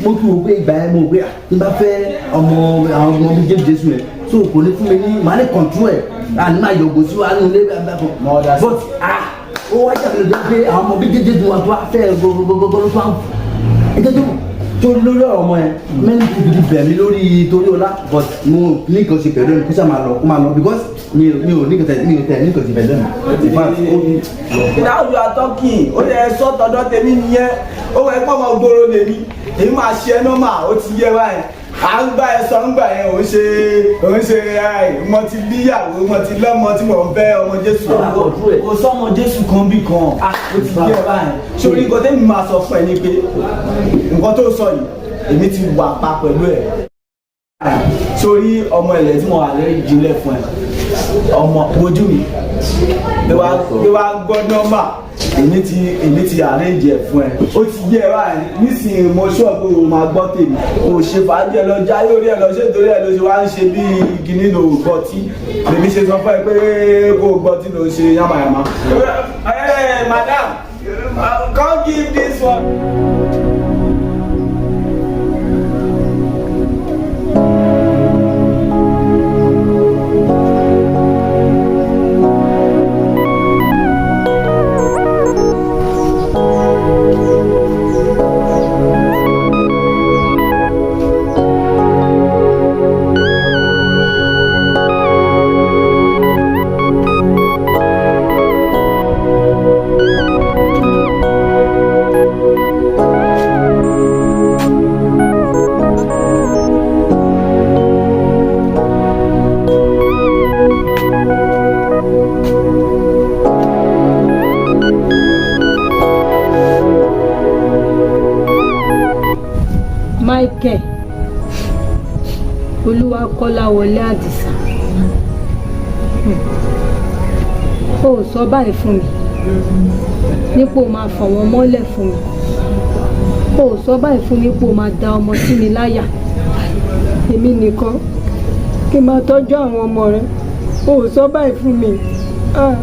mo tún wò pé ìgbà yẹn mo wò pé, ah, tí n bá fẹ́ ọmọ àwọn ọmọ bíi Jésù Jésù yẹn, so kò ní fún mi ní màá lè control ẹ̀, àní máa yọ̀gò sí wa nínú ilé bẹ́ẹ̀, but ah, ó wá jà lójú pé àwọn ọmọ bíi Jésù Jésù wa tó wá fẹ́ gbogbogbò ló tó wá ẹ jẹ́ tó lórí ọ̀rọ̀ ọmọ yẹn. Many people ti bẹ̀ mí lórí torí ọlá, but mo ní nǹkan ṣe pẹ̀lú ẹni kó sá máa lọ, kó máa lọ, because mi ò ní nǹkan tẹ̀, mi ò tẹ̀ ní nǹkan ṣe pẹ̀lú ẹni. In fact, ó Now you are talking. Ó lè sọ tọ̀dọ̀ tèmi nìyẹn, ó wẹ pọ̀ mọ́ gbòòrò lèmi, èmi máa ṣe ẹ nọ́mà, ó ti yẹ báyìí. À ń gbà ẹ sọ ń gbà yẹn, ò ń ṣe ẹ, mo ti níyàwó, mo ti lọ́mọ tí mò ń fẹ́, ọmọ Jésù. Kò sọ́mọ Jésù kan bí kan, ó ti yẹ báyìí. Sórí, nǹkan tẹ́mi máa sọ fún ẹ ni pé nǹkan tó sọ yìí, èmi ti wà pa pẹ̀lú ẹ̀. Sórí ọmọ ilẹ̀ tí mo wà lórí ìjìnlẹ̀ fún ẹ, ọmọ wojú mi bí wàá gbọ́ nọ́mbà, èmi ti arrange ẹ̀ fún ẹ, ó ti yé ẹ báyìí. Nísìnyí mo sọ pé o máa gbọ́ tèmi, o ṣe fàájì ẹ lọ já lórí ẹ lọ ṣé torí ẹ ló ṣe wá ń ṣe bí kíní ló gbọ́ tí lèmi ṣe sọ fún ẹ pé kó o gbọ́ tí ló ṣe yàmàyàmà. Hey, madam, come give this one. Michael Olúwakọ́láwọlé Àdìsá, ó sọ báyìí fún mi nípò máa fọ̀ wọ́n mọ́lẹ̀ fún mi, ó sọ báyìí fún mi pé ó máa da ọmọ sí mi láyà, èmi nìkan kí n máa tọ́jú àwọn ọmọ rẹ, ó sọ báyìí fún mi. Ah.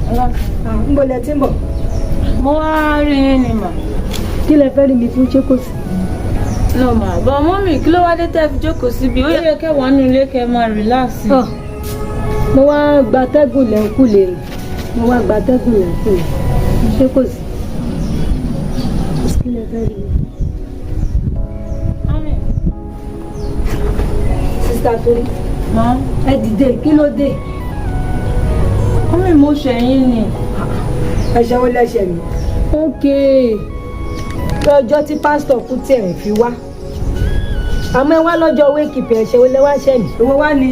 Káàsán. Ń bo lẹ ti ń bọ̀? Mo wá rí yín ni mà. Kí lẹ fẹ́ rí mi fún, ṣé kò sí? No mà, but mummy, kí ló wá dé tẹ́ fi jókòó síbi? Ó yẹ kẹ́ wà nínú ilé, kẹ́ máa relax. Ah, mo wá gbatẹ́gùn lẹ́ńkùlé ni. Mo wá gbatẹ́gùn lẹ́ńkùlé. Ṣé kò sí? Kí lẹ fẹ́ rí mi? Mummy. Sister Torí. Ma. Ẹ dìde, kí ló dé? Mummy, mo ṣẹ̀yìn ni. Ẹ̀ṣẹ̀ wo lẹ́ṣẹ̀ mi? Okay. Lọ́jọ́ tí pásítọ̀ kú tí ẹ̀ fi wá. Àmọ́ ẹ wá lọ́jọ́ wake-keep, ẹ̀ṣẹ̀ wo lẹ wá ṣẹ̀ mí? Owó wá ní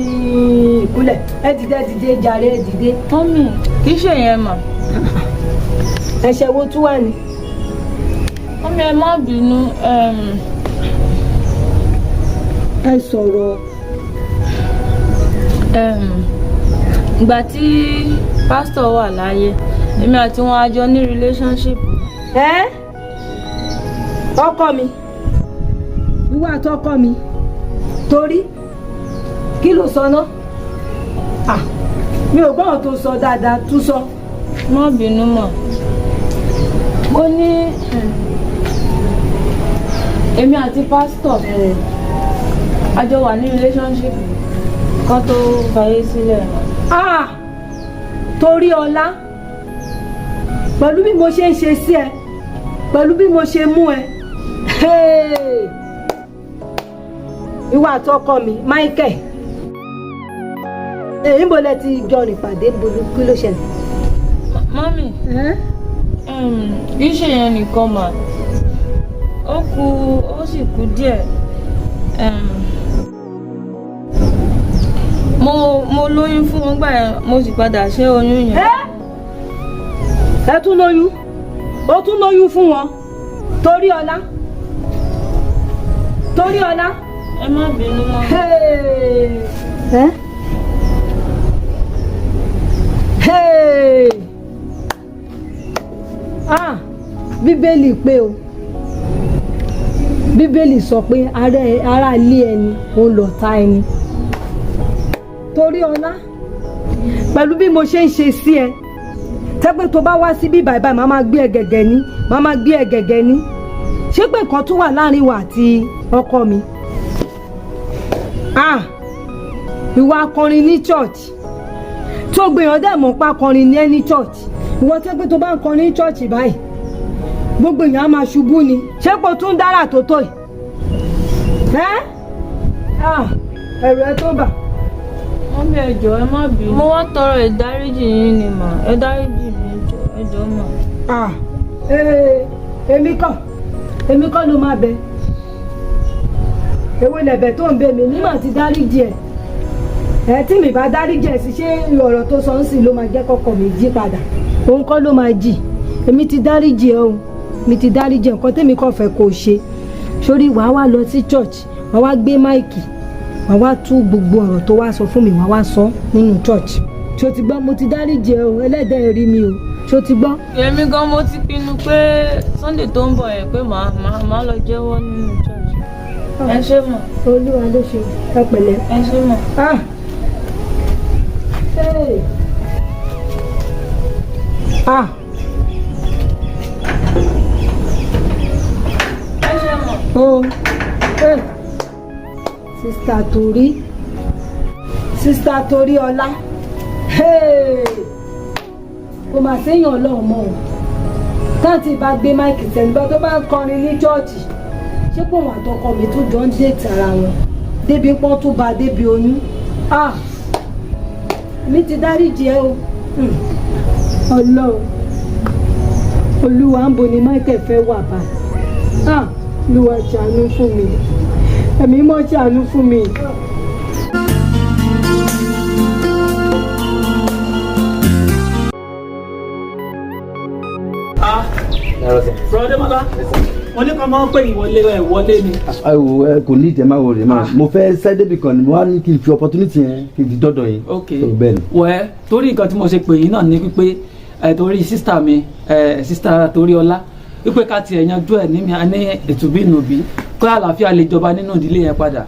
ìkúlẹ̀. Ẹ dìde, ẹ dìde jàre, ẹ dìde. Mummy, kì í ṣe yẹn mà. Ẹ̀ṣẹ̀ wo tún wà ní? Mummy, ẹ má bínú. Ẹ sọ̀rọ̀. Ìgbà tí pásítọ̀ wà láyé, èmi àti wọn a jọ ní relationship. Ẹ́, ọkọ mi, ìwọ àtọkọ mi torí kí ló sọ ná? Ah, mi ò gbọ́n tó sọ dáadáa, tún sọ. Má bínú mọ́. Mo ní èmi àti pásítọ̀ a jọ wà ní relationship kan tó fàyè sílẹ̀. Ah, torí ọlá, pẹ̀lú bí mo ṣe ń ṣe sí ẹ, pẹ̀lú bí mo ṣe mú ẹ, hey! Ìwọ àtọkọ mi Michael, èyí ń bo lẹ ti jọ rìn pàdé? Ń bo, kí ló ṣẹlẹ̀? Mummy, kì í ṣe yẹn nìkan mà. Ó kù, ó sì kù díẹ̀. Mo lóyún fún wọn gbà yẹn, mo sì padà ṣe oyún yẹn. Ẹ tún lóyún? Ó tún lóyún fún wọn? Torí ọlá, torí ọlá. Ẹ má bínú mọ́. Hey! Hey! Ah, Bíbélì pé o, Bíbélì sọ pé ará ilé ẹni òun lọ̀tá ẹni. Torí ọlá, pẹ̀lú bí mo ṣe ń ṣe sí ẹ, tẹ́pẹ́ tó bá wá síbí báyìí báyìí, màá máa gbé ẹ gẹ̀gẹ̀ ní, màá máa gbé ẹ gẹ̀gẹ̀ ní. Ṣé pé nǹkan tún wà láàrin wa àti ọkọ mi? Ah, ìwà akọrin ní church tó gbìyànjú dẹ̀ mọ̀ pa akọrin ní ẹ ní church, ìwọ tẹ́pẹ́ tó bá ń kọrin ní church báyìí, gbogbo èèyàn á máa ṣubú ni. Ṣé kò tún dára tó tó yìí? Ẹ́, ah, ẹ̀rù ẹ tó bà. Mummy, ẹ jọ̀ọ́, ẹ má bínú. Mo wá tọrọ ìdáríjì yín ni mà. Ẹ dáríjì mi, ẹ jọ̀ọ́, ẹ jọ̀ọ́ mà. Ah, ee, èmi kọ́ ló máa bẹ. Èwo lẹ̀bẹ̀ tó ń bẹ mi nígbà tí dáríjì ẹ̀? Ẹ tí mi bá dáríjì ẹ̀ sí, ṣé ọ̀rọ̀ tó sọ ń sìn ló máa jẹ́ kọ́kọ́ mi jí padà? Òun kọ́ ló máa jì. Èmi ti dáríjì ẹ o, mi ti dáríjì ẹ. Nǹkan tèmi kàn fẹ́ kó o ṣe sórí, wàá wá lọ sí church, wàá wá gbé mic, wàá wá tú gbogbo ọ̀rọ̀ tó wá sọ fún mi, wàá wá sọ nínú church. Ṣó ti gbọ́? Mo ti dáríjì ẹ o. Ẹlẹ́dẹ̀ẹ́ rí mi o. Ṣó ti gbọ́? Èmi gan mo ti pinnu pé Sunday tó ń bọ̀ yẹn, pé màá lọ jẹ́wọ́ nínú church. Ẹ ṣé mọ̀. Olúwa ló ṣe. Ẹ pẹ̀lẹ́. Ẹ ṣé mọ̀. Ah. Hey. Ah. Ẹ ṣé mọ̀. Oh. Hey. Sister Torí. Sister Torí ọlá. Hey. Kò mà séèyàn ọlọ́run mọ́ o. Táǹtì bá gbé mic sẹ́nu bá tó bá ń kọrin ní church, ṣé pé òun àtọkọ mi tún jọ ń date ara wọn débi pọ́n tún ba débi oyún? Ah, mi ti dáríjì ẹ o. Ọlọ́run, Olúwa, ń bo ni Michael fẹ́ wà báyìí? Ah, Olúwa, ṣàánú fún mi. Ẹ̀mí mọ́, ṣàánú fún mi. Ah, Brother Mala, wọ́n ní kọ́ máa ń pè yín wọlé, ẹ̀ wọlé ni. Ẹ wo, ẹ kò ní ìtẹ̀ máa wò rè máa, mo fẹ́ sẹ́ débi kan ni mo wá ní kí n fi opportunity yẹn kí n fi dọ́dọ̀ yín. Ok. So, bẹ́ẹ̀ ni. Wẹ́, torí nǹkan tí mo ṣe pè yín náà ni wípé ẹ torí sister mi, ẹ sister Toríọlá, wípé ká tiẹ̀ yanjú ẹ̀ ní ìtùbínùbí, kó àlàáfíà lè jọba nínú ìdílé yẹn padà.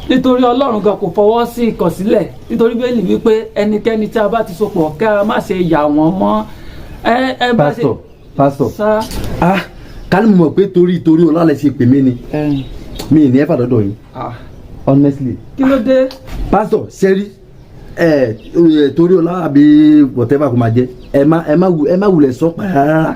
Nítorí Ọlọ́run gan kò fọwọ́ sí ìkọ̀sílẹ̀, nítorí bẹ́ẹ̀ ni wípé ẹnikẹ́ni tí a bá ti sopọ̀ ká má ṣe yà wọ́n mọ́. Ẹ bá ṣe. Pásítọ̀, pásítọ̀. Sá. Ah, kálí mo mọ̀ pé torí ọlá lẹ ṣe pè mí ni, mi ì ní ẹ̀fà dọ́dọ̀ yín, honestly. Kí ló dé? Pásítọ̀, sẹ́rí ẹ ẹ torí ọlá àbí whatever kò máa jẹ, ẹ má wulẹ̀ sọ pa rárá,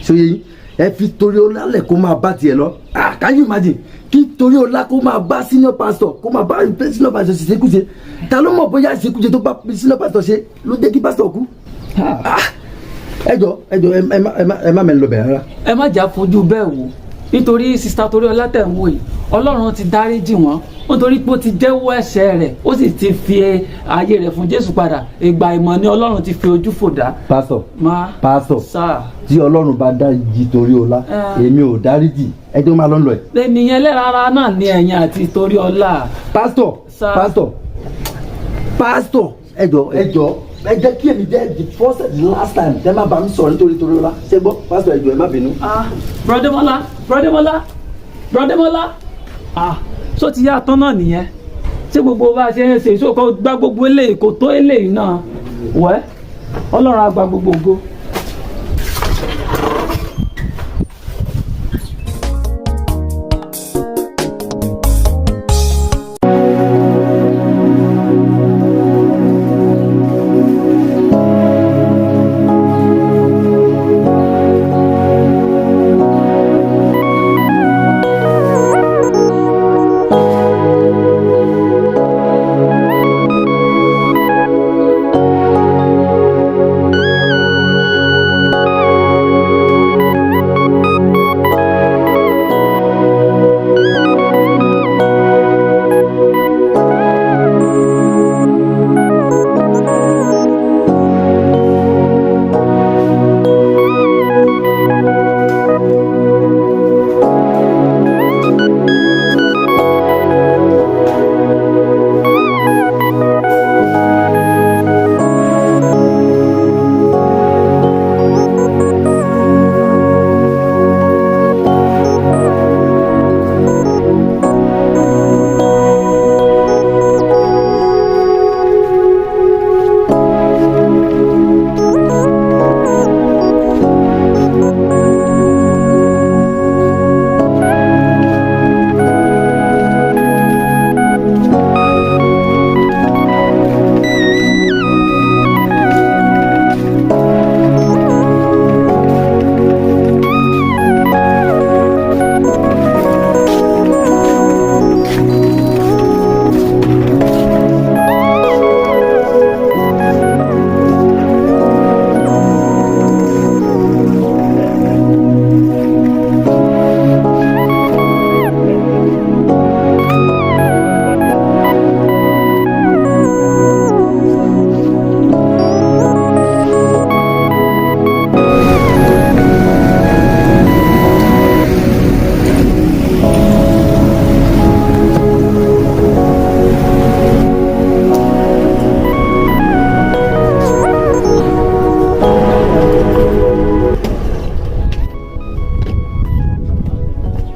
ṣóyè yín? Ẹ fi torí ọlá lẹ̀ kó máa bá tiẹ̀ lọ. Ah, can you imagine kí torí ọlá kó máa bá senior pastor, kó máa bá senior pastor ṣe ṣekúṣe? Ta ló mọ̀ bóyá ṣekúṣe tó bá senior pastor ṣe ló jẹ́ kí pastor kú? Ah, ẹ jọ, ẹ jọ, ẹ má mẹ́rin lọ bẹ̀ rárá. Ẹ má jà fojú bẹ́ẹ̀ wò, nítorí Sister Toríọlá tẹ̀ ń wò yìí, Ọlọ́run ti dáríjì wọ́n, nítorí pé ó ti jẹ́wọ́ ẹ̀ṣẹ̀ rẹ̀, ó sì ti fi ayé rẹ̀ fún Jésù padà. Ìgbà ìmọ̀ ni Ọlọ́run ti fi ojú fò dá. Pásítọ̀. Má. Pásítọ̀. Sá. Tí Ọlọ́run bá dáríjì torí ọlá, èmi ò dáríjì. Ẹ jẹ́ máa lọ lọ ẹ̀. Ènìyàn ẹlẹ́ran ara náà ni ẹ̀yin àti Toríọlá. Pásítọ̀. Sá. Pásítọ̀, pásítọ̀, ẹ jọ, ẹ jọ, ẹ jẹ́ kí èmi jẹ́ the first and the last time tẹ́ má bá mi sọ̀rọ̀ nítorí torí ọlá. Ṣé gbọ́, pásítọ̀? Ẹ jọ, ẹ má bínú. Ah, Brother Demola, Brother Demola, Brother Demola, ah, ṣó ti yá tán náà nìyẹn? Ṣé gbogbo bá a ṣe ń ṣe ìṣòkò gbá gbogbo eléyìí kò tó eléyìí náà wẹ́? Ọlọ́run á gba gbogbo ògo.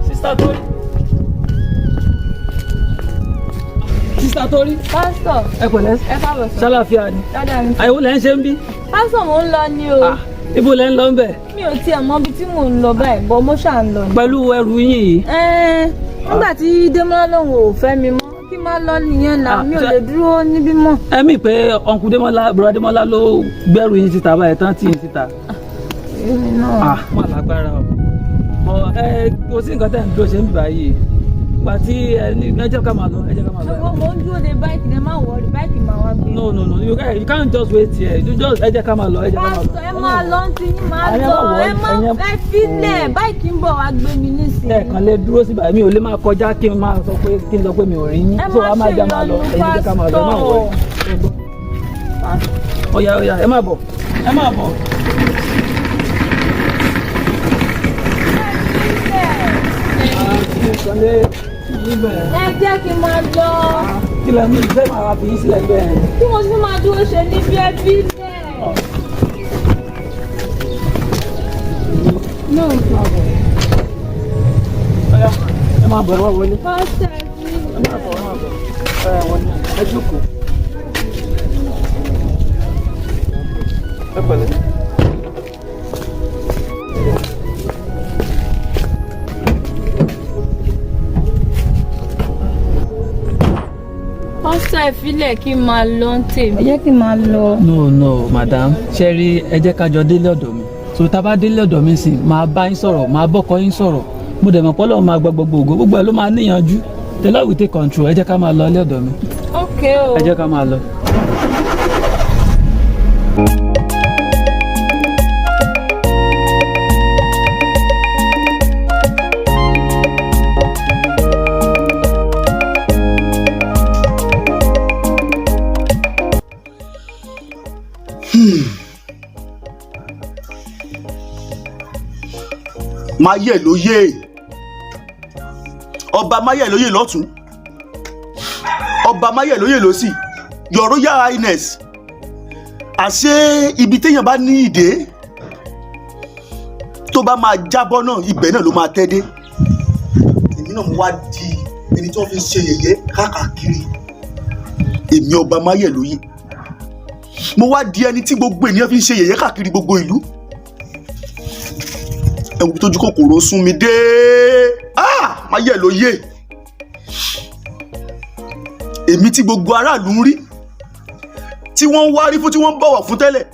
Sister Tori, Sister Tori. Pásítọ̀. Ẹ pẹ̀lẹ́. Ẹ káàbọ̀ sọ. Ṣàlàfíà ni? Dáadáa ni. Àyẹ̀wò lẹ́ ń ṣe ń bí? Pásítọ̀, mò ń lọ ni o. Ibo lẹ́ ń lọ ń bẹ̀? Mi ò tiẹ̀ mọ ibi tí mò ń lọ báyìí, bọ́ mo ṣáà ń lọ ni. Pẹ̀lú ẹrù yín yìí? Ẹ́ẹ́, nígbà tí Démọ́lá lòun ò fẹ́ mi mọ́, kí má lọ nìyẹn náà, mi ò lè dúró níbí mọ́. Ẹ mì pé Uncle Démọ́lá, Brother Démọ́lá ló gbẹ́rù yín síta báyìí tán tì yín síta? Èmi náà. Ah, wọn lágbára o. Bọ ẹ kò sí nǹkan tẹ̀ ń dúró ṣe ń bì báyìí. Ìgbà tí ẹ ní ẹ jẹ́ ká máa lọ, ẹ jẹ́ ká máa lọ. Ṣùgbọ́n mò ń dúró de bike, ẹ má worry, bike máa wá gbé. No, no, no, you can't just wait here. You just, ẹ jẹ́ ká máa lọ, ẹ jẹ́ ká máa lọ. Pásítọ̀, ẹ máa lọ ń ti yín, máa Ẹ̀yin lọ, má worry, ẹ má ẹ filẹ̀, bike ń bọ̀ wá gbé mi nísìnyí. Ẹ kàn lè dúró síbà, mi ò lè máa kọjá kí n máa sọ pé kí n sọ pé mi ò rí yín. Ẹ So má a máa ṣe jẹ́ máa lọ, ìyọnu, ẹ̀yin jẹ́ ká máa lọ, ẹ má worry. Pásítọ̀. Ọ̀yá, ọ̀yá, ẹ má bọ̀, ẹ má bọ̀. Ẹ jẹ́ kí n máa lọ. Kí lẹ mú ìfẹ́ máa fi yín sílẹ̀ bẹ́ẹ̀? Kí mo tún máa dúró ṣe níbi ẹbí lẹ̀. No problem. Ọ̀yá, ẹ máa bọ̀, ẹ wá wọlé. Pásítọ̀, ẹ fi Ẹ máa bọ̀, ẹ máa bọ̀. Ẹ wọlé, ẹ jókòó. Ẹ pẹ̀lẹ́. Pásítọ̀, ẹ filẹ̀ kí n máa lọ ń tèmi. Ẹ jẹ́ kí n máa lọ. No, no, madam, ṣe rí, ẹ jẹ́ ká jọ délé ọ̀dọ̀ mi. So tá a bá délé ọ̀dọ̀ mi sìn, máa bá yín sọ̀rọ̀, máa bọ́kọ yín sọ̀rọ̀. Mo dẹ̀ mọ̀ pé Ọlọ́run máa gba gbogbo ògo, gbogbo ẹ̀ ló máa níyanjú. The Lord will take control. Ẹ jẹ́ ká máa lọ ilé ọ̀dọ̀ mi. Ok o. Ẹ jẹ́ ká máa lọ. Máyẹ̀lóyè, ọba Máyẹ̀lóyè lọ́tún, ọba Máyẹ̀lóyè lọ́sì, Your Royal Highness. Àṣé ibi téèyàn bá ní ìdè tó bá máa jábọ́ náà, ibẹ̀ náà ló máa tẹ́ dé. Èmi náà mo wá di ẹni tí wọ́n fi ń ṣe yẹ̀yẹ́ káàkiri. Èmi ọba Máyẹ̀lóyè, mo wá di ẹni tí gbogbo ènìyàn fi ń ṣe yẹ̀yẹ́ káàkiri gbogbo ìlú. Ẹ̀wù tójú kòkòrò sún mi dé. Ah, Máyẹ̀lóyè, èmi tí gbogbo aráàlú ń rí, tí wọ́n ń wárí fún, tí wọ́n ń bọ̀wọ̀ fún tẹ́lẹ̀,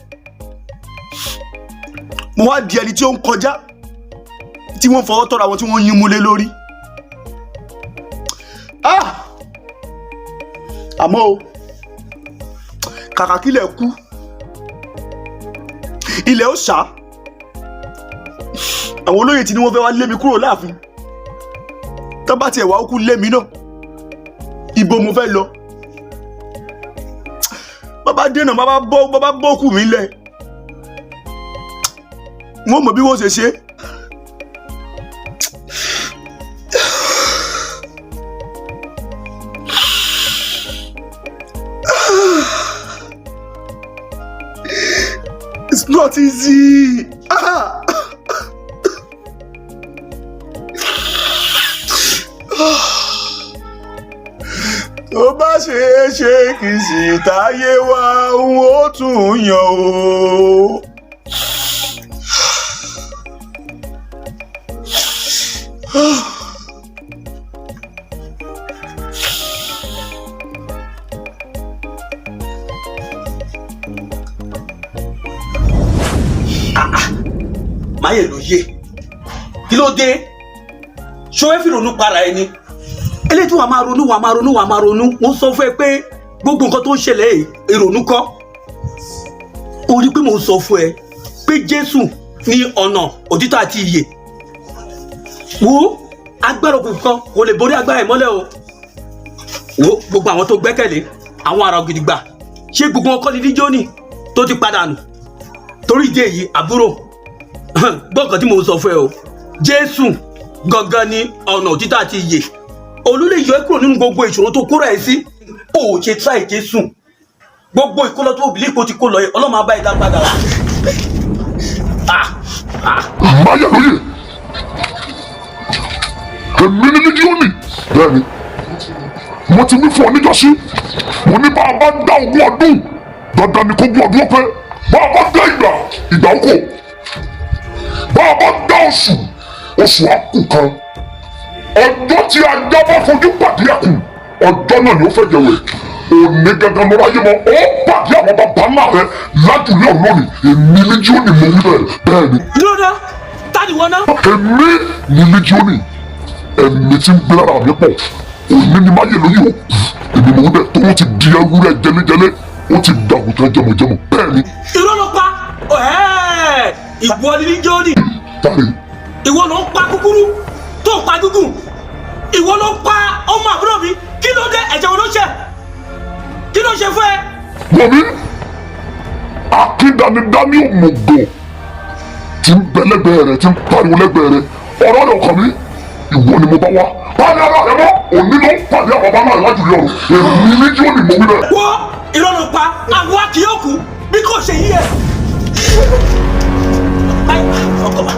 mo wá di ẹni tí ó ń kọjá, tí wọ́n ń fọwọ́ tọ́ra wọn, tí wọ́n ń yín múlé lórí. Ah, àmọ́ o, kàkà kílẹ̀ kú, ilẹ̀ ó ṣá. Àwọn olóyè tí ni wọ́n fẹ́ wá lé mi kúrò láàfin. Tán bá tiẹ̀ wá ó kú lé mi náà, ibo mo fẹ́ lọ? Bàbá dènà, bàbá bọ́, bàbá bọ́ kù mí lẹ̀, wọ́n mọ̀ bí wọ́n ṣe ṣe. It's not easy. Ah. Tó bá ṣeé ṣe kì í sì táyé wá, n ó tún yàn o. Máyẹ̀lóyè, kí ló dé? Ṣó fẹ́ fi ronú para ẹni eléyìí tí wàá máa ronú, wàá máa ronú, wàá máa ronú? Wọ́n sọ fún ẹ pé gbogbo nǹkan tó ń ṣẹlẹ̀ yìí, ìrònú kọ́. O rí pé mò ń sọ fún ẹ pé Jésù ní ọ̀nà òtítọ́ àti ìyè. Wo, agbára òkùnkùn kan kò lè borí agbára ìmọ́lẹ̀ o. Wo gbogbo àwọn tó gbẹ́kẹ̀lé àwọn ará gidigba, ṣé gbogbo wọn kọ́ ni Líjónì tó ti padà nù? Torí ìdí èyí, àbúrò, gbọ́ nǹkan tí mò ń sọ fún ẹ o. Jésù gangan ni ọ̀nà òtítọ́ àti ìyè. Olú lè yọ ẹ́ kúrò nínú gbogbo ìṣòro tó kóra ẹ sí. O ò ṣe try Jésù. Gbogbo ìkólọ tó bìlí kó ti kó lọ yẹ, Ọlọ́run á bá ẹ dá padà. Ah, ah. Máyẹ̀lóyè, èmi ní Lígíọ́nì. Bẹ́ẹ̀ ni mo ti wí fún ọ níjọ́sí, mo ní bá a bá dá ogún ọdún, dandan ni kó gún ọdún ó pé. Bá a bá dá ìgbà, ìgbà ó kò. Bá a bá dá oṣù, oṣù á kù kan. Ọjọ́ tí ajá bá fojú pàdé ẹkùn, ọjọ́ náà ni ó fẹ́ jẹ̀wẹ̀. Òní gangan ló ráyé mọ́, ó pàdé àwọn bàbá ńlá rẹ lájùlé ọ̀hún lónìí. Èmi Lígíọ́nì mo wí bẹ́ẹ̀. Bẹ́ẹ̀ ni. Dúró ná, ta ni wọ́n ná? Èmi ni Lígíọ́nì, ẹ̀mí tí ń gbé lára mi pọ̀. Òní ni Máyẹ̀lóyè ó kú. Èmi mo wí bẹ́ẹ̀, tó ó ti di ewúrẹ́ jẹlẹ́jẹlẹ́, ó ti dàgùtàn jẹmọ̀jẹmọ̀. Bẹ́ẹ̀ ni. Irọ́ ló pa. Ẹ̀ẹ́, ìwọ ni Lígíọ́nì. Ìwọ ló ń pa kúkúrú tó ń pa gígùn. Ìwọ ló ń pa ọmọ àbúrò mi. Kí ló dé? Ẹ̀jẹ̀ wo ló ṣe? Kí ló ṣe fún ẹ? Wọ̀mí, akíndanidání òmùgọ̀ tí ń bẹ lẹ́gbẹ̀ẹ́ rẹ̀, tí ń pariwo lẹ́gbẹ̀ẹ́ rẹ̀, ọ̀rọ̀ rẹ̀ ọkàn mi, ìwọ ni mo bá wá. Pàdé ara rẹ mọ́, òní ló ń pàdé àwọn bàbá náà lájùlé ọ̀run. Èmi Lígíọ́nì mo wí bẹ́ẹ̀. Wo, irọ́ ló pa, àwa kì yóò kú bí kò ṣe yí ẹ. Ọkọ wa.